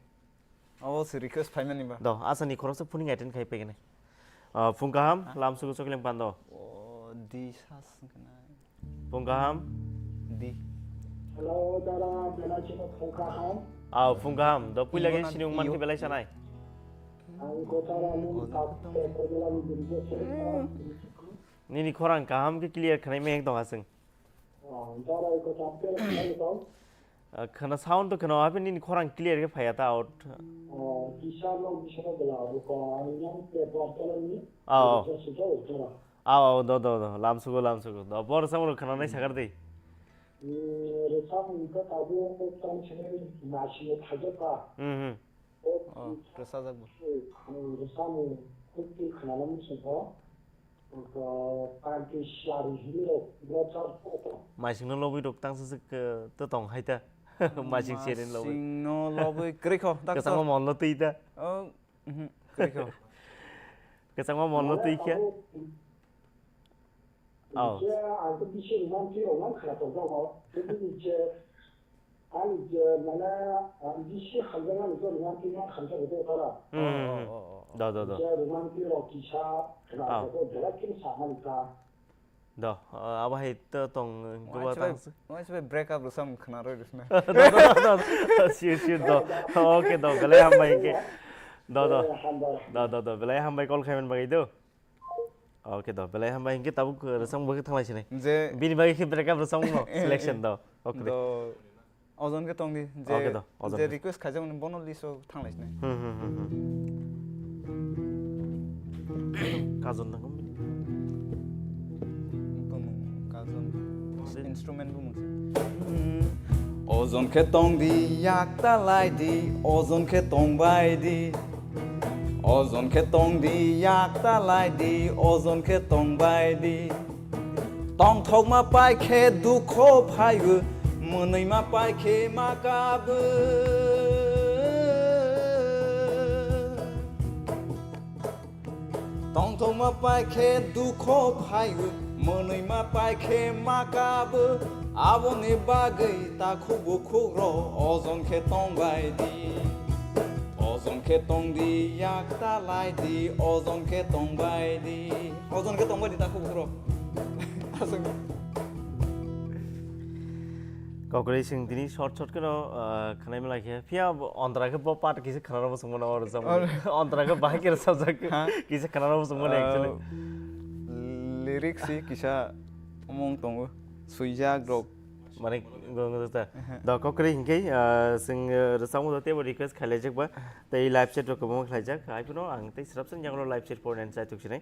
Abo se request phaimani ba? Do, asani khoroksa phuning attend khai pegene. Ah, phung kaham, Ha? Lamsugo Chokling Pando. O, di sas wngkha na. Phung kaham. Di. Hello, dada, belai chino phung kaham. Ah, phung kaham. Do, puila Ingo ge na sini wngman iyo. Khe belai sanai. Ang ko tara mung tak te ko belai ni din je se. Nini khorang kaham khe clear khnai mehek tong aswng. Oh, dada, ko tak te ko tong. Ah, khana sound to khana, hape nini khorang clear khe phaiya ta out. Oh, kisa no, kisa no bela, ko yang ke bor tala ni. Ah, oh. Kisa suja utara. Ah, oh, do, do, do, lamsugo, lamsugo. Do, bor samro khana nai sakar di. Hmm, rwchapmung khe tabuk o tong sene nasi no thajak ka. Hmm, hmm. O, oh, rwchajak bo. Hmm, rwchapmung khuktwi khana no muchung kho. Maisingno lobwi rok tangsa se, eh, to tong hai ta. Maising serin lobwi. Maisingno lobwi kwrwi kho, tak Kwchangma to. Monlo twi ta. Oh, mhm, kwrwi kho. Kwchangma monlo twi khe. Oh. Ani je, mane, ah, bisi hamjaknani to rwmantwi ma hamjak rwdi tara. Hmm, hmm, hmm. Oh, oh, oh, oh. Do, do, do. Je rwmantwi rok kisa khna. Oh. Ko belai khe samani ta. Do, ah, abo hai to tong, Wai goba chibai, tang se. Wai chibai break up rwsam khna roi rwsna. Do, do, do, do, do. Sure, sure, do. Okay, do, belai hambai hwnkhe. Do, do. Eh, hambai. Do, do, do, belai hambai call khaiman bagwi do. Okay, do, belai hambai, hinkhe tabuk, uh, rwchapmung bagwi thanglai sinai. Je bini bagwi khe break up rwchapmung no, eh, selection eh, do. Okay, de. Do, ojon khe tongdi, je, okay, do, ojon je khe. Request khaijakmani bono list o thanglai sinai. Hmm, hmm, hmm, hmm. Kajon nangkho bini. Bumung, kajon. Instrument bumung se. Ojon khe tongdi, yak ta laidi, ojon khe tongbaidi. Ojon khe tongdi, yak ta laidi, ojon khe tongbaidi. Tongthokma pai khe dukho phaigo, mwnwima pai khe ma kabo. Tongthokma pai khe dukho phaigo, mwnwima pai khe ma kabo. Aboni bagwi takhuk bukhuk rok ojon khe tongbaidi. Ojon khe tongdi, yak ta laidi, ojon khe tongbaidi. Ojon khe tongbaidi takhuk bukhuk rok. Aswk. Kokri sing tini short short kheno, ah, khwnai malai khe. Phiya bo ondra khe bo part kisa khwnarok bo songmano oro jang. Or- Ondra khe bahai khe rwchapjak Ha? Kisa khwnarok bo songmano actually. Ah, lyrics si kisa omong tongo. Swijak rok. Mane go-, go-, ta. Aha. Do kokri hinkhe, ah, sing, ah, rwchapmung do teibo request khailaijak ba. Tei live chat rok kwbangma khlaijak. Hai phano ang tei srapsa ni yago live chat pornani chai tuk sinai.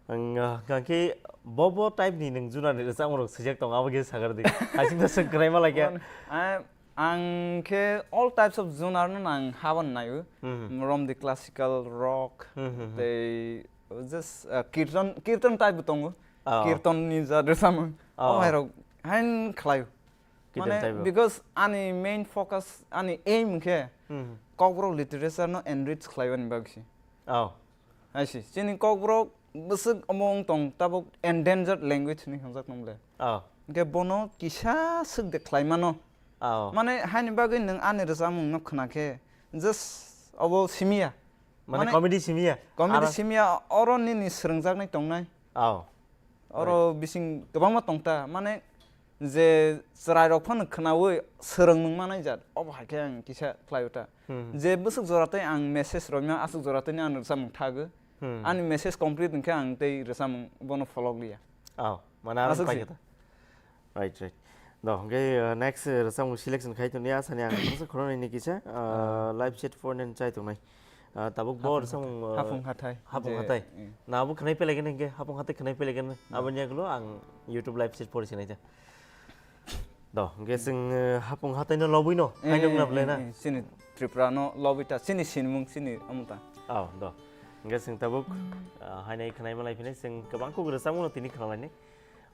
Ang, ah, hwnkhe bo, bo type ni nwng junani rwchapmung rok swijak tongo, abo khe sakar di. Aswk no swng kwrwi ma lai khe. Ang, ang khe all types of genre no ang haban naio. Hmm. From the classical rock, hmm, hmm, hmm, tei just, ah, kirtan, kirtan type bo tongo. Oh. Kirtan ni ja rwchapmung. Oh. O hai rok hain khlaio. Kirtan mane, type o. Because ani main focus, ani aim khe, hmm, Kokborok literature no enrich khlaiwani bagwi se. Oh. Hai se, chini Kokborok bwswk omo wng tong, tabuk endangered language hinwi hwnjak nung le. Oh. Hwnkhe bono kisa swk de khlai mano. Oh. Mane haini bagwi nwng ani rwchapmung no khna khe just obo simiya. Mane Mane comedy simiya. Comedy Aro simiya, oro nini swrwngjaknai tongnai. Oh. Oro bising kwbangma tongta. Mane je chwrairok phano khnaui swrwngmung manai jat. Obo hai khe ang kisa khlai o ta. Hmm. Je bwswk jora tei ang message romya, aswk jora tei ang rwchapmung thago. Hmm. Ani message complete hwnkhe ang tei rwchapmung bono pholok liya. Oh, mane aro Aswk pai se. khe ta. Right, right. Do, hwnkhe, uh, next, uh, rwchapmung selection khai tongni asani ang khoroksa khoroknwi ni kisa, uh, live chat phone and chai tongnai. Uh, tabuk bo Hapung rwchapmung, hathai. uh, Hapung hathai. Hapung Je, hathai. eh. Na abo khwnai pele kene hwnkhe, hapung hathai khwnai pele kene. Hmm. Aboni yagulo ang YouTube live chat phone sinai ta. Do, hwnkhe chwng, uh, hapung hathai no lobwi no, Eh, haino eh, wngna belai eh, na. eh, Chini Tripura no lobwi ta, chini sinimung, chini amo ta. Oh, do. Hwnkhe chwng tabuk, uh, haino khwnai malai phini, chwng kwbang kuk rwchapmung no tini khwnalaini.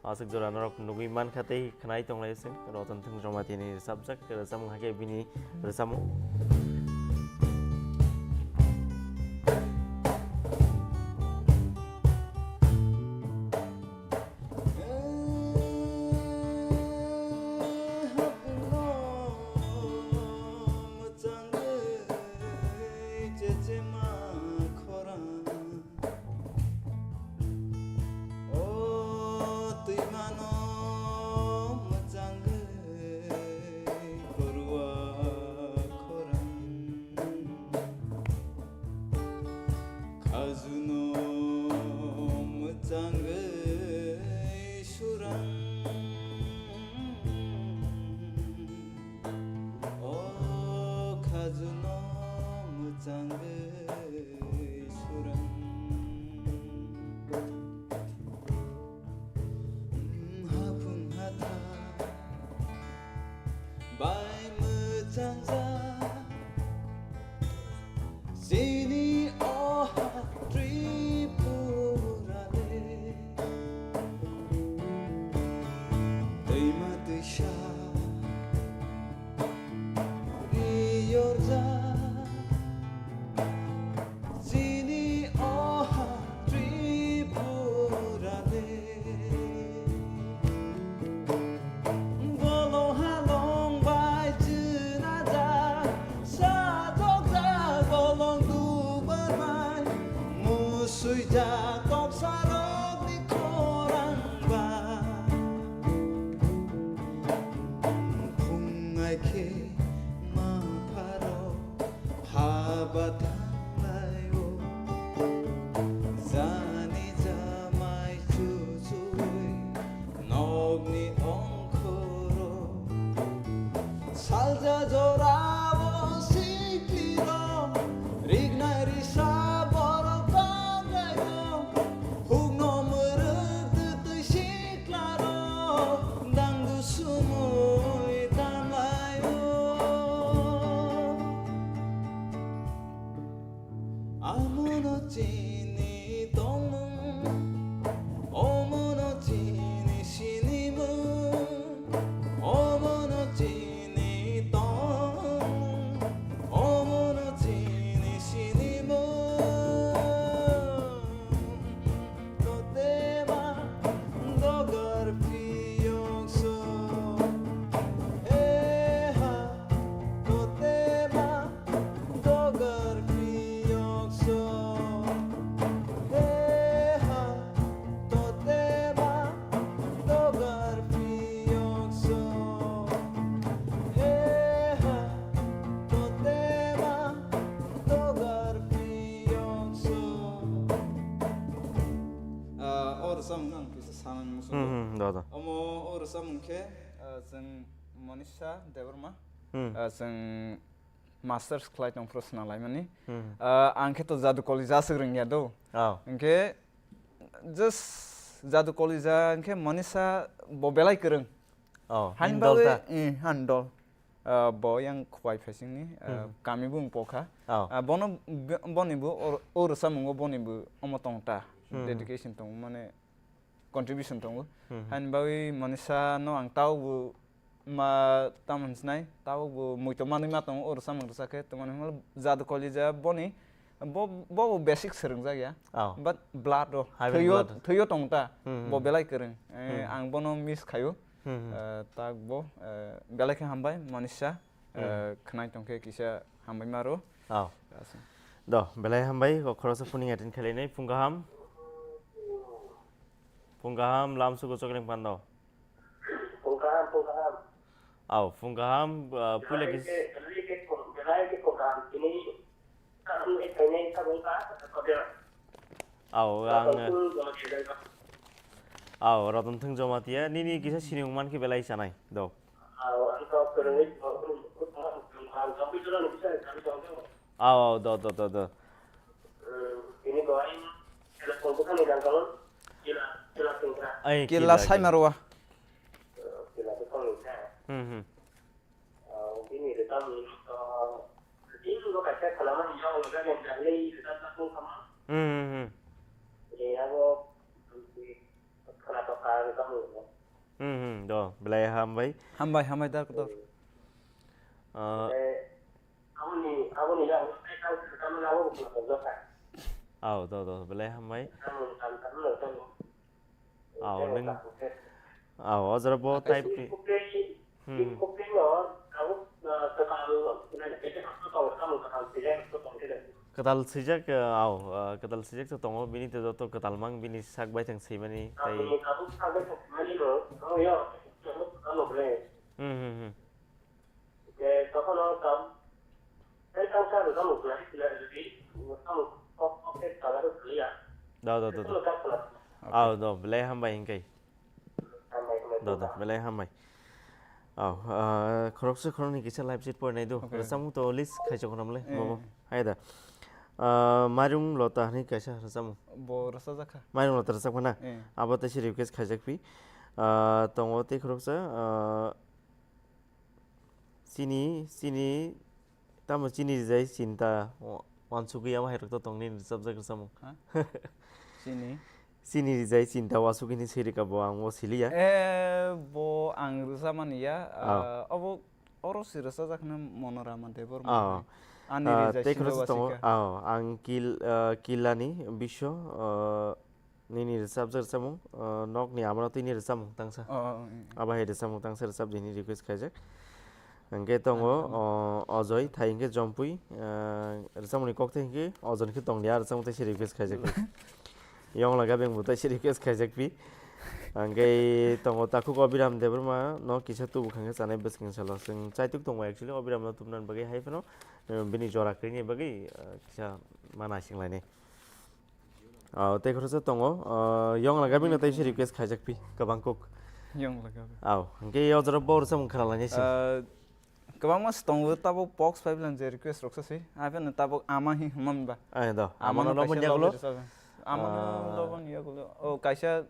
Aswk jora norok nugwi mankha tei khwnai tonglaio chwng Ratan Thung Jamatia ni rwchapjak rwchapmung hakhe bini rwchapmung. O twimano mwchangwi kwrwak khorang, khajuno mwchangwi surang. O khajuno mwchangwi surang. Hapung hathai bai mwchangjak. Chini o ha Tripura le twima twisa riyorjak. Chini o ha Tripura le Bolong halong bai chwnajak, sajokjak bolong dubar bai, musuijak koksarokni khorang bai. Phung ai khe ma pharok haba thanglai-o, jani jamai chuchui nokni ongkhoro. Salsa jorao siklirok, rignai risa borok tonglaio, hukno mwrwk twtwi siklarok dangdu sumui tamlaio. Amono chini tongmung, omono chini sinimung, omono chini tongmung, omono chini sinimung. Totema dogar phiyokso, eha, totema dogar phiyokso, eha, totema dogar phiyokso, eha, totema dogar phiyokso. Ah, o rwchapmung ang kisa sanani muchungo. Hmm, hmm, da, da. Omo o rwchapmung khe, ah, chwng Monisha Debbarma, Hmm. ah, chwng masters khlai tong phuru swnam laimani. Hmm. Ah, ang khe to Jadu College aswk rwngya do. Oh. Hwnkhe just Jadu College hwnkhe Monisha bo belai kwrwng. Oh, Hani handle bagwi, ta? Eh, handle. Ah, bo yang Khwai Phaisingni, ah, Hmm. kami bung pokha. Oh. Ah, bono, boni bo or-, o rwchapmungo boni bo omo tong ta. Hmm. Dedication tong mane contribution tongo. Hmm. Hani bagwi Monisha no ang tao bo ma tamo hinsinai, tao bo muito manwi ma tongo o rwchapmung rwchak khe. Tamo hinmale Jadu College boni, bo, bo, bo basic swrwngjak ya. Oh. But blood o, Hybrid thwio, blood. Thwio tong ta, Hmm, bo hmm. belai kwrwng. Eh, Hmm. ang bono miss khaio. Hmm, hmm. Eh, tak bo, eh, belai khe hambai, Manisha. Hmm. Eh, khwnai tongkhe kisa hambai maro. Oh. Aswk. Do, belai hambai, o khoroksa phuning attend khainai, phung kaham. Phung kaham, lam sugo chokling pando. Phung kaham, phung kaham. Aw, phung kaham, ah, puila belai kis- khe, belai khe phung, belai khe phung kaham. Tini kaham ni khainai tabuk ka, ka, ka, ka. Aw, ang, Ratan Singh Jamatia. Aw, Ratan Singh Jamatia. Nini kisa sinimung mankhe belai chanai, do. Aw, ang to kwrwngwi, ang to kwrwngwi, ang to kwrwngwi, ang to kwrwngwi. Aw, aw, do, do, do, do. Hmm, tini bo ang kela kong bwkhani rang tong, kela, kela singkra. Ai, Kela kela, kela. Saimarwa. Hmm, kela bwkhani kha. Hmm, hmm. Ah, bini rwchapmung, ah, bini bo kaisa khalamani yago jani jani rwchapjak wng kha ma. Hmm, hmm, hmm. Eh, abo, khwnatok kha rwchapmung. Hmm, hmm, do, belai hambai. Hambai, hambai, doctor. Ah. Eh, aboni, aboni yago tei kang rwchapmung abo bo khwnatok jak kha. Aw, do, do, belai hambai. Rwchapmung tam tam no tongo. Aw, nwng, aw, o jora bo type khe. Hmm. Kwtal swijak, aw, kwtal swijak se tongo, bini tei joto kwtal mang, bini sak baithang swimani tei. Hmm, hmm, hmm. Hwnkhe tokhono tam, tei tang sa rwchapmung khlai, khlai rwdi, tamo kok, kok khe colour rwliya. Do, do, do, do. Tokhono tam khlai. Aw, do, belai hambai hwnkhe. Hambai, hambai, do, do, hambai. Belai hambai. Aw, ah, khoroksa khoroknwi kisa live chat porinai do. Okay. Rwchapmung to list khaisok khorokmle, eh, bobo. Hai da. Ah, Mairung Lota hwnwi kaisa rwchapmung. Bo rwchapjak kha. Mairung Lota rwchapkha na? Eh. Abo tei se request khaijak phi. Ah, tongo tei khoroksa, ah, Chini, chini, tamo chini rijai chinta, wa-, wansugwi ama hai rok to tong nini rwchapjak rwchapmung. Ha? Chini? Chini rijai chinta wasugwi ni swi rwkha bo ang o siliya. Eh, bo ang rwchapmani ya, ah, obo oro se rwchapjak hwnwi Monorama Debbarma hwnwi. Ani rijai tei chinta khoroksa tongo, wasika. Ang Kil-, ah, Kilani Biswa, ah, Nini rwchapjak rwchapmung, uh, nokni amano tini rwchapmung tangsa. Oh, oh, oh, oh. Abo hai rwchapmung tangsa rwchap di hwnwi request khaijak. Hwnkhe tongo, oh, oh, Ojoi, thai hwnkhe Jompui, uh, rwchapmungni kokthai hwnkhe Ojoi khe tonglia, rwchapmung tei se request khaijak. Yongla gabeng bo tei se request khaijak phi. Hwnkhe tongo takhuk Obiram Debbarma no kisa tubu khangkhe chanai bwskang salo. Chwng chaituk tongo actually Obiram no tubunani bagwi hai phano, uh, bini jora kwrwini bagwi, uh, kisa ma naisinglainai. Oh, tei khoroksa tongo, oh, Yongla Gabing no tei se request khaijak phi, kwbang kuk. Yongla Gabing. Oh, hwnkhe o jora bo rwchapmung khwna lainai se. Ah, kwbangma se tongo, tabuk box pipeline je request roksa se. Aphano tabuk ama hi hwnmani ba. Ai do, ama no kaisa nokni yagulo. Ama no nokni yagulo. Oh, kaisa,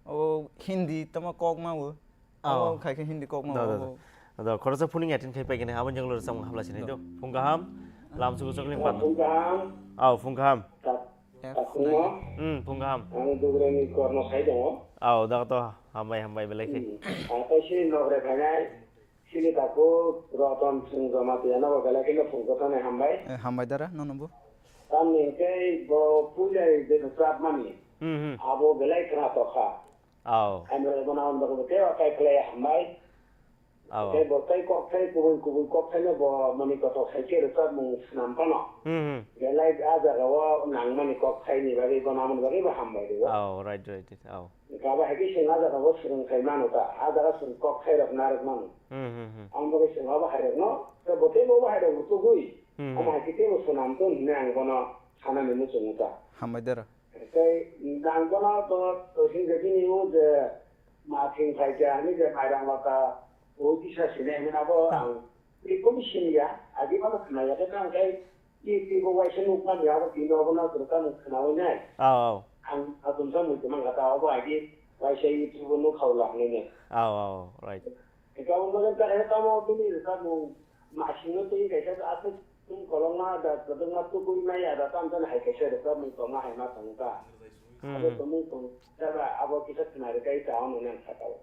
oh, Hindi tamo kok ma o. Oh. Abo khai khe Hindi kok ma. Da, da, da. Abo. Da, khoroksa phuning attend khai paikhe, aboni jagolo rwchapmung hapla sinai do. Phung kaham, lam sugo chokling pan. Phung kaham. Aw, phung kaham. Ta-, ta phung kaham. Hmm, phung kaham. Ang Dugrani kormo sai tongo. Aw, da to hambai, hambai belai khe. Hmm. Ang tai sini nokre phainai, sini takhuk Roton Singh Jamatia no bo belai kheno phung kwthani hambai. Eh, hambai dara, nono bo. Tamni hwnkhe bo puja je rwchapmani. Hmm, hmm. Abo belai khna tokha. Aw. Ang rwchapmani bagwi tei o kai khlai hambai. Aw. Tei bo tei kok thai kubui kubui kok thaino bo mani kothok hai khe rwchapmung swnam phano. Hmm, hmm. Belai a jaga o nangmani kok thaini bagwi bo namani bagwi bo hambai rwo. Aw, right, right, right. Aw. Kaba hai khe chwng a jaga o swrwng khai mano ta. A jaga chwng kok thai rok narwk mano. Hmm, hmm, hmm. Ang bagwi chwng abo hai rok no, tei bo tei bo hai rok bo tubui. Hmm, hmm. Omo hai khe tei bo swnam tong hinwi ang bono sanani muchungo ta. Hambai dara. Tei nang bono to, to hingkhe bini o je ma thing phaikha hinwi je mairang lota o kisa sini hinwi abo ang tei kunu siniya, agi bono khwnaya khe tamo khe twi twi bo waisa nukmani abo tini obono kwrwkha mung khwnawi nai. Aw, aw. Ang achomsa muitu mankha ta obo agi waisa YouTube o nukha o lang nini. Aw, aw, right. Eka omo khe tamo bini rwchapmung masingno twi kaisa aswk. Chwng kolokma da kwdwkma tubui maya da, tamo jani hai kaisa rwchapmung tongma hai ma tongo ta. Hmm. Abo tongmung tong jaba abo kisa khna rwkha ta, omo nang saka o.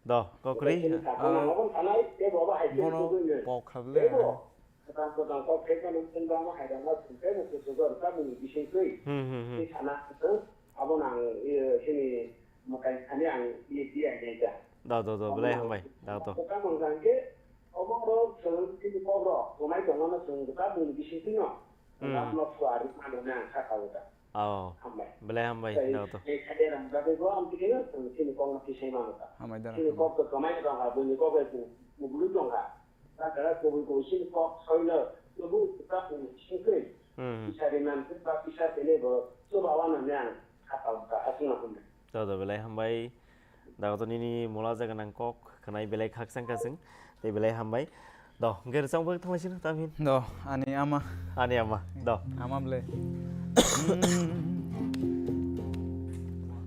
Do, kokri, chini saka ah, nang obo sanai, tei bo abo hai khe bono tubui nai. Pok kha ble. Tei bo kwtal kwtal kok khe khe nang chwng bama hai rang ma chwng tei bo kuchugo rwchapmung ni bising twi. Hmm, hmm, hmm. Tei sana kwchwng abo nang, eh, chini mwtai thani ang, eh, di ai nai ta. Do, do, do, belai hambai, do, do. Kwtal mangsa hwnkhe, obo rok chwng chini kokrok tongnai tongmano chwng kwtal buini bisingtwino Hmm. Lapno phuarwi mano hwnwi ang sakha o da. Oh. Hambai. Belai hambai, Tei, do, do. tei khadia rang bagwi bo ang tikino chwng chini kokno tisai mano da. Hambai da. Chini kok to kwmai tong kha, buini kok bai bu-, bubulwi tong kha. Ta kara kubui kubui chini kok soino tubu ta buini singkri. Hmm. Pisa riman ba pisa tele bo chuba wana hwnwi ang sakha o da, aswkno hwnwi. Joto belai hambai. Dagoto nini mula jaga nang kok khnai belai khakchang khachang. Tei belai hambai. Do, hwnkhe rwchapmung thanglaisino tamhin. Do, ani ama. Ani ama. Do. Ama ble.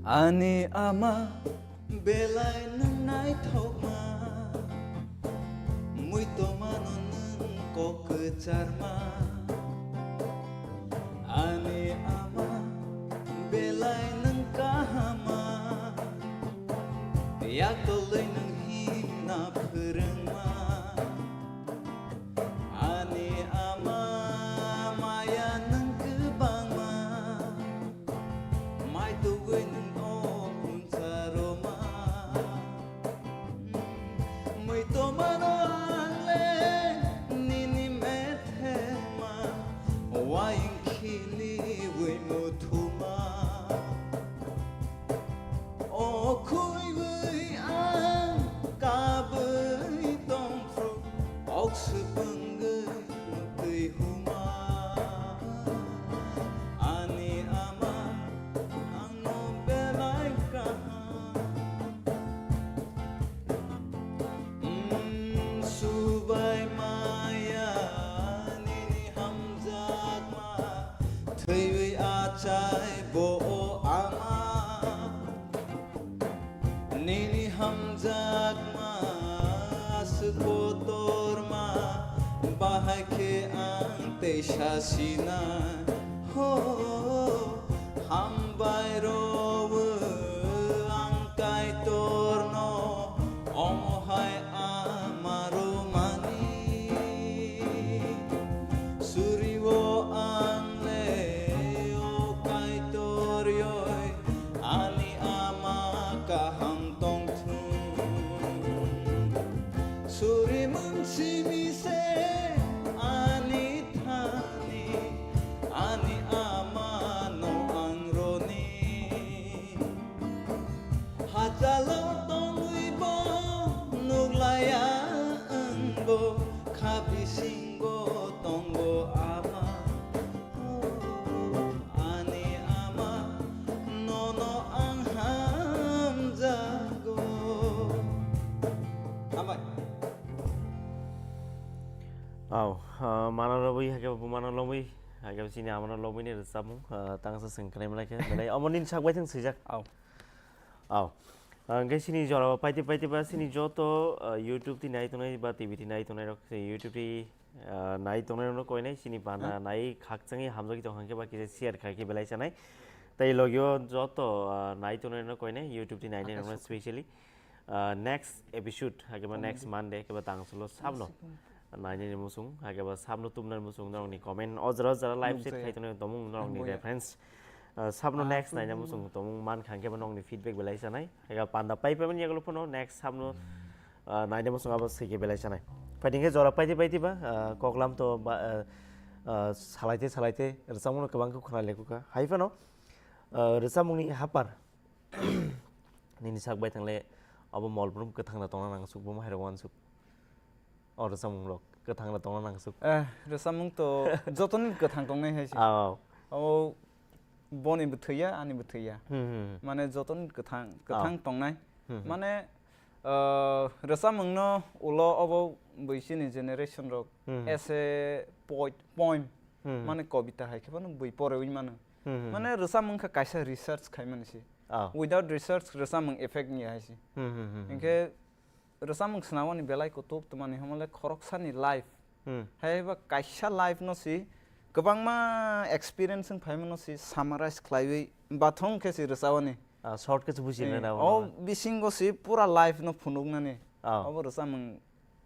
Ani ama belai nwng naithokma. Muitomano nwng kok kwcharma. Ani ama belai nwng kahama, yaktolwi nwng himna phwrwngma. Ani ama maya nwng kwbangma, mai tugwi nwng o phunsaroma. Mui tomano ang le nini methema, waing khiliwi muthuma. O khwiwi ang kabwi tongphru, ok swpwngwi twi huma. Ani ama ang no belai kaham. Mm, subai maya nini hamjakma, thwiwi achai bo o ama. Nini hamjakma aswk kotorma, bahai khe ang teisa sinai. Ho, hambai rw ang Kaitorno, omo hai ama rwmani. Suriwo ang le o Kaitor yoi, ani ama kaham tongthung. Suri mung simi se ani thani, ani ama no ang roni. Hachalo tongwi bo nuklaiya ang bo, kha bisingo tongo ama. Ani ama, nono ang hamjago. Hambai. Au, ah, mana lobwi, hakhe bo mana lobwi, hakhe bo chini amano lobwi ni rwchapmung, ah, tangsa swng khnai mlai khe, belai omo nini sak bai thang swijak. Au. Au. Ah, hwnkhe chini jora paiti paiti ba chini joto, ah, YouTube ti nai tongnai ba T V ti nai tongnai rok, se YouTube ti, ah, nai tongnai rokno koinai chini bana nai khakchangwi hamjagwi tong hwnkhe ba kisa share khai khe belai chanai. Tei logio joto, ah, nai tongnai rokno koinai YouTube ti nainai rokno specially, ah, next episode, hakhe ba next Monday, hakhe ba tangsulo sabno. Nainani muchung, hakhe ba sabno tumnani muchung norokni comment o jora jora live chat khai tongnai tongmung norokni reference. Ah, sabno next naina muchung tongmung man kha, hwnkhe ba norokni feedback belai chanai. Hakhe panda pai paimani yagulo phano next sabno, ah, naina muchung abo swikhe belai chanai. Phaidi hwnkhe jora paidi paidi ba, ah, koklam to ba, ah, ah, salaite salaite rwchapmungno kwbang khe khwnalekukha. Hai phano, ah, rwchapmungni hapar nini sak bai thangle abo molbrum kwthangno tongna nangsuk, bo mahairok uansuk. O rwchapmung rok kwthang rok tongna nangsuk. Eh, rwchapmung to jotoni kwthang tongnai hai se. Au. Abo boni bo thwiya, ani bo thwiya. Hmm, hmm. Mane jotoni kwthang, kwthang tongnai. Hmm, hmm. Mane, uh, rwchapmung no ulo obo bwsini generation rok as a poet, poem, mane kobita hai khe phano bwi porewi mano. Hmm, hmm. Mane rwchapmung kha kaisa research khaimani se. Without research rwchapmung effect wngya hai se. Hmm, hmm, hmm, hmm. Hinkhe rwchapmung swnamani belai kutuk twmani hwnmale khoroksani life. Hmm. Hai ba kaisa life no si kwbangma experience wng phaimano si summarize khlaiwi bathong khe si rwchapani. Ah, short khe se buji rwna. Eh, o bisingo si pura life no phunuknani. Ah. Obo rwchapmung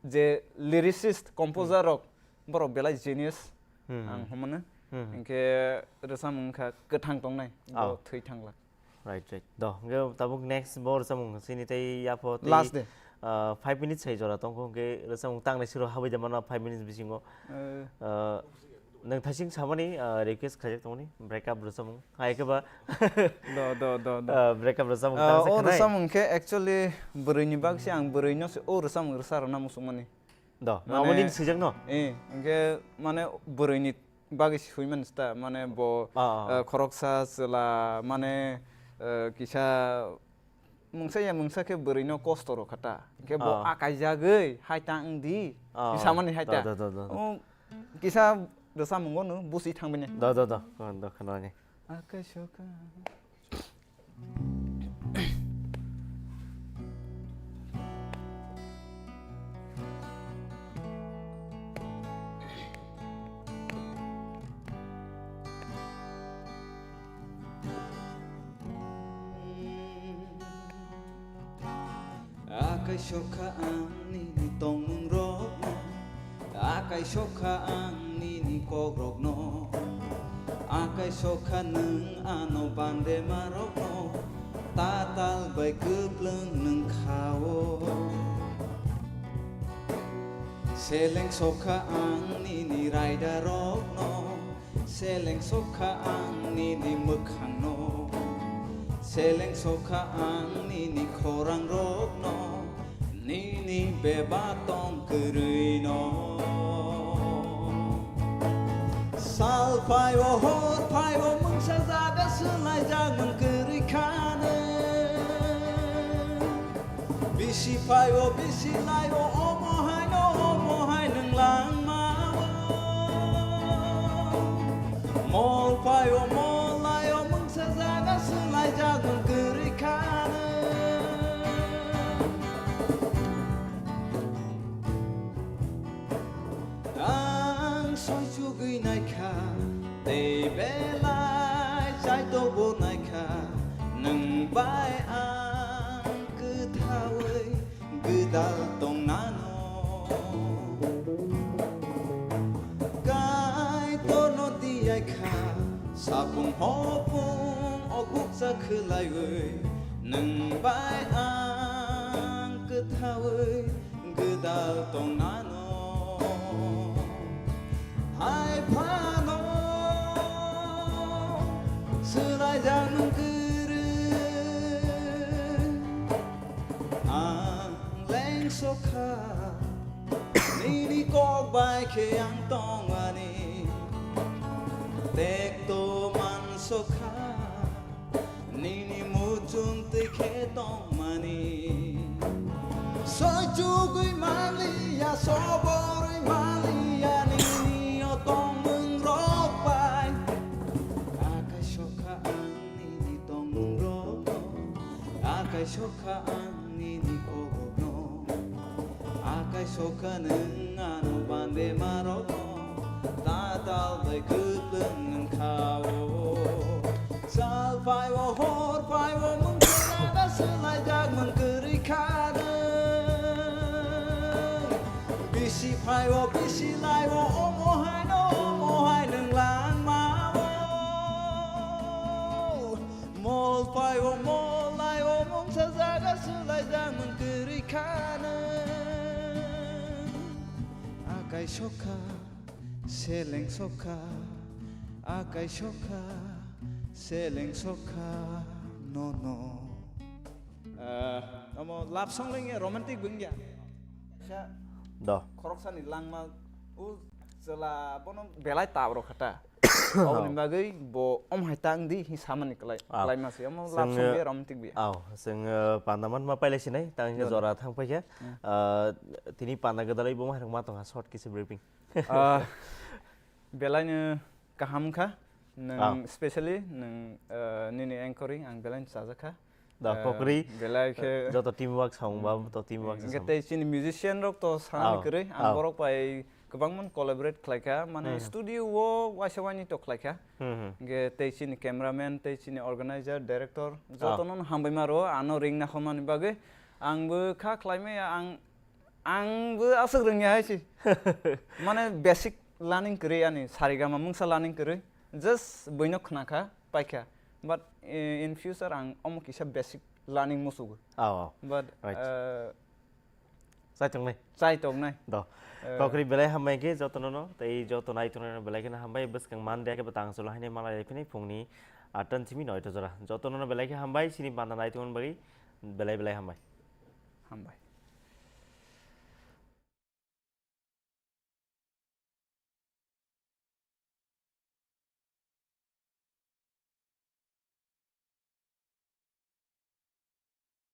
je lyricist, composer rok, borok belai genius, hmm, ang hwnmano. Hmm. Hinkhe rwchapmung wngkha kwthang tongnai, bo thwi thanglak. Right, right. Do, hwnkhe tabuk next bo rwchapmung chini tei yapho tei, Last day. Ah, five minutes hai jora tongkho, hwnkhe rwchapmung tangnai siro habwi da mano five minutes bisingo. Eh. Ah, nwng thaising samani, ah, request khaijak tongmani, break up rwchapmung. Hai khe ba Do, do, do, do. Ah, break up rwchapmung Ah, tangsa o khanai. Rwchapmung khe actually bwrwini bagwi se ang bwrwino se o rwchapmung rwsa rwna muchungmani. Do, Mane- abo nini swijak no? Eh, hwnkhe mane bwrwini bagwi se swi mani sta, mane bo, Ah, ah. Eh, khoroksa chwla, mane, eh, kisa mungsa ya mungsa khe bwrwino kosto rw kha ta. Hwnkhe bo Ah. akaijagwi hai ta wng di. Ah, Kisa mani hai da, ta. da, da, da, da. Oh, kisa rwchapmung no busi thang bini. Da, da, da. Khna, da, khna ni. Akaisokha. Akaisokha ang nini tongmung rokno, akaisokha ang nini kok rokno, akaisokha nwng ano bande ma rokno, tatal bai kwplwng nwng kha-o. Seleng sokha ang nini raida rokno, seleng sokha ang nini mwkhangno, seleng sokha ang nini khorang rokno, nini beba tong kwrwino. Sal phai-o, hor phai-o, mungsa jaga swlaijak mung kwrwi khano. Bisi phai-o, bisi lai-o, omo hai no, omo hai nwng langma-o. Mol phai-o, mol lai-o, mungsa jaga swlaijak mung kwrwi khano. Ang soichugwi naikha, tei belai chaitobo naikha, nwng bai ang kwthaui gwdal tongnano. Kaitorno diyaikha, sapung hopung o guksa khwlaiwi, nwng bai ang kwthaui gwdal tongnano. Hai phano swlaijak nwng kwrwi. Ang lengsokha, nini kok bai khe ang tongmani. Tekto mansokha, nini muchung twi khe tongmani. Soichugwi manliya, soborwi manliya, nini o tongmung rok bai. Akaisokha ang nini tongmung rokno, akaisokha ang nini kok rokno. Akaisokha nwng ano bande ma rokno, tatal bai kwplwng nwng kha-o. Sal phai-o, hor phai-o, mungsa jaga swlaijak mung kwrwi kha nwng. Bisi phai-o, bisi lai-o, omo hai no, omo hai nwng langma-o. Mol phai-o, mol lai-o, mungsa jaga swlaijak mung kwrwi khano. Akaisokha, seleng sokha, akaisokha, seleng sokha, nono. Ah, omo love song lengya, romantic bengya. Sa Do. Khoroksani langma, u chwla bono belai tab rw kha ta. Oboni bagwi bo om hai tang di hi samani klai, Ah. klai ma se. Omo love song Chwng, biya, romantic biya. Aw, chwng, uh, panda man ma pailai sinai, tang Dole. Jora thang paikha. Hmm. Uh, tini panda gwdalai bo ma hai rok ma tong ha, short kisa briefing. Ah, belaino kaham kha. Nwng Ah. specially nwng, uh, nini anchoring ang belaino chajak kha. Da, Eh, kokri, belai khe joto teamwork samung ba, to teamwork Hingke samung. Tei chini musician rok to sana Ah, kwrwi, ang ah. Borok bai kwbangma collaborate khlai kha, mane Hmm. studio o waisa waini to khlai kha. Hmm, hmm. Hingke tei chini cameraman, tei chini organizer, director, Ah. jotono hambai ma rwo, ano ring na hwnmani bagwi. Ang bo kha khlai maya, ang, ang bo aswk rwngya hai se. Mane basic learning kwrwi ani, sarigama mungsa learning kwrwi. Just buino khna kha, pai kha. But, eh, in future ang omo kisa basic learning musugo. Oh, But Right. eh, Chai tongnai. Chai tongnai. Do. Eh. Kokri belai hambai khe jotono no, tei joto nai tongnai no belai kheno hambai, bwskang man de khe bwtang chulo haini malai phini phungni attan simi noito jora. Jotono no belai khe hambai, sini banda nai tongmani bagwi belai belai hambai. Hambai.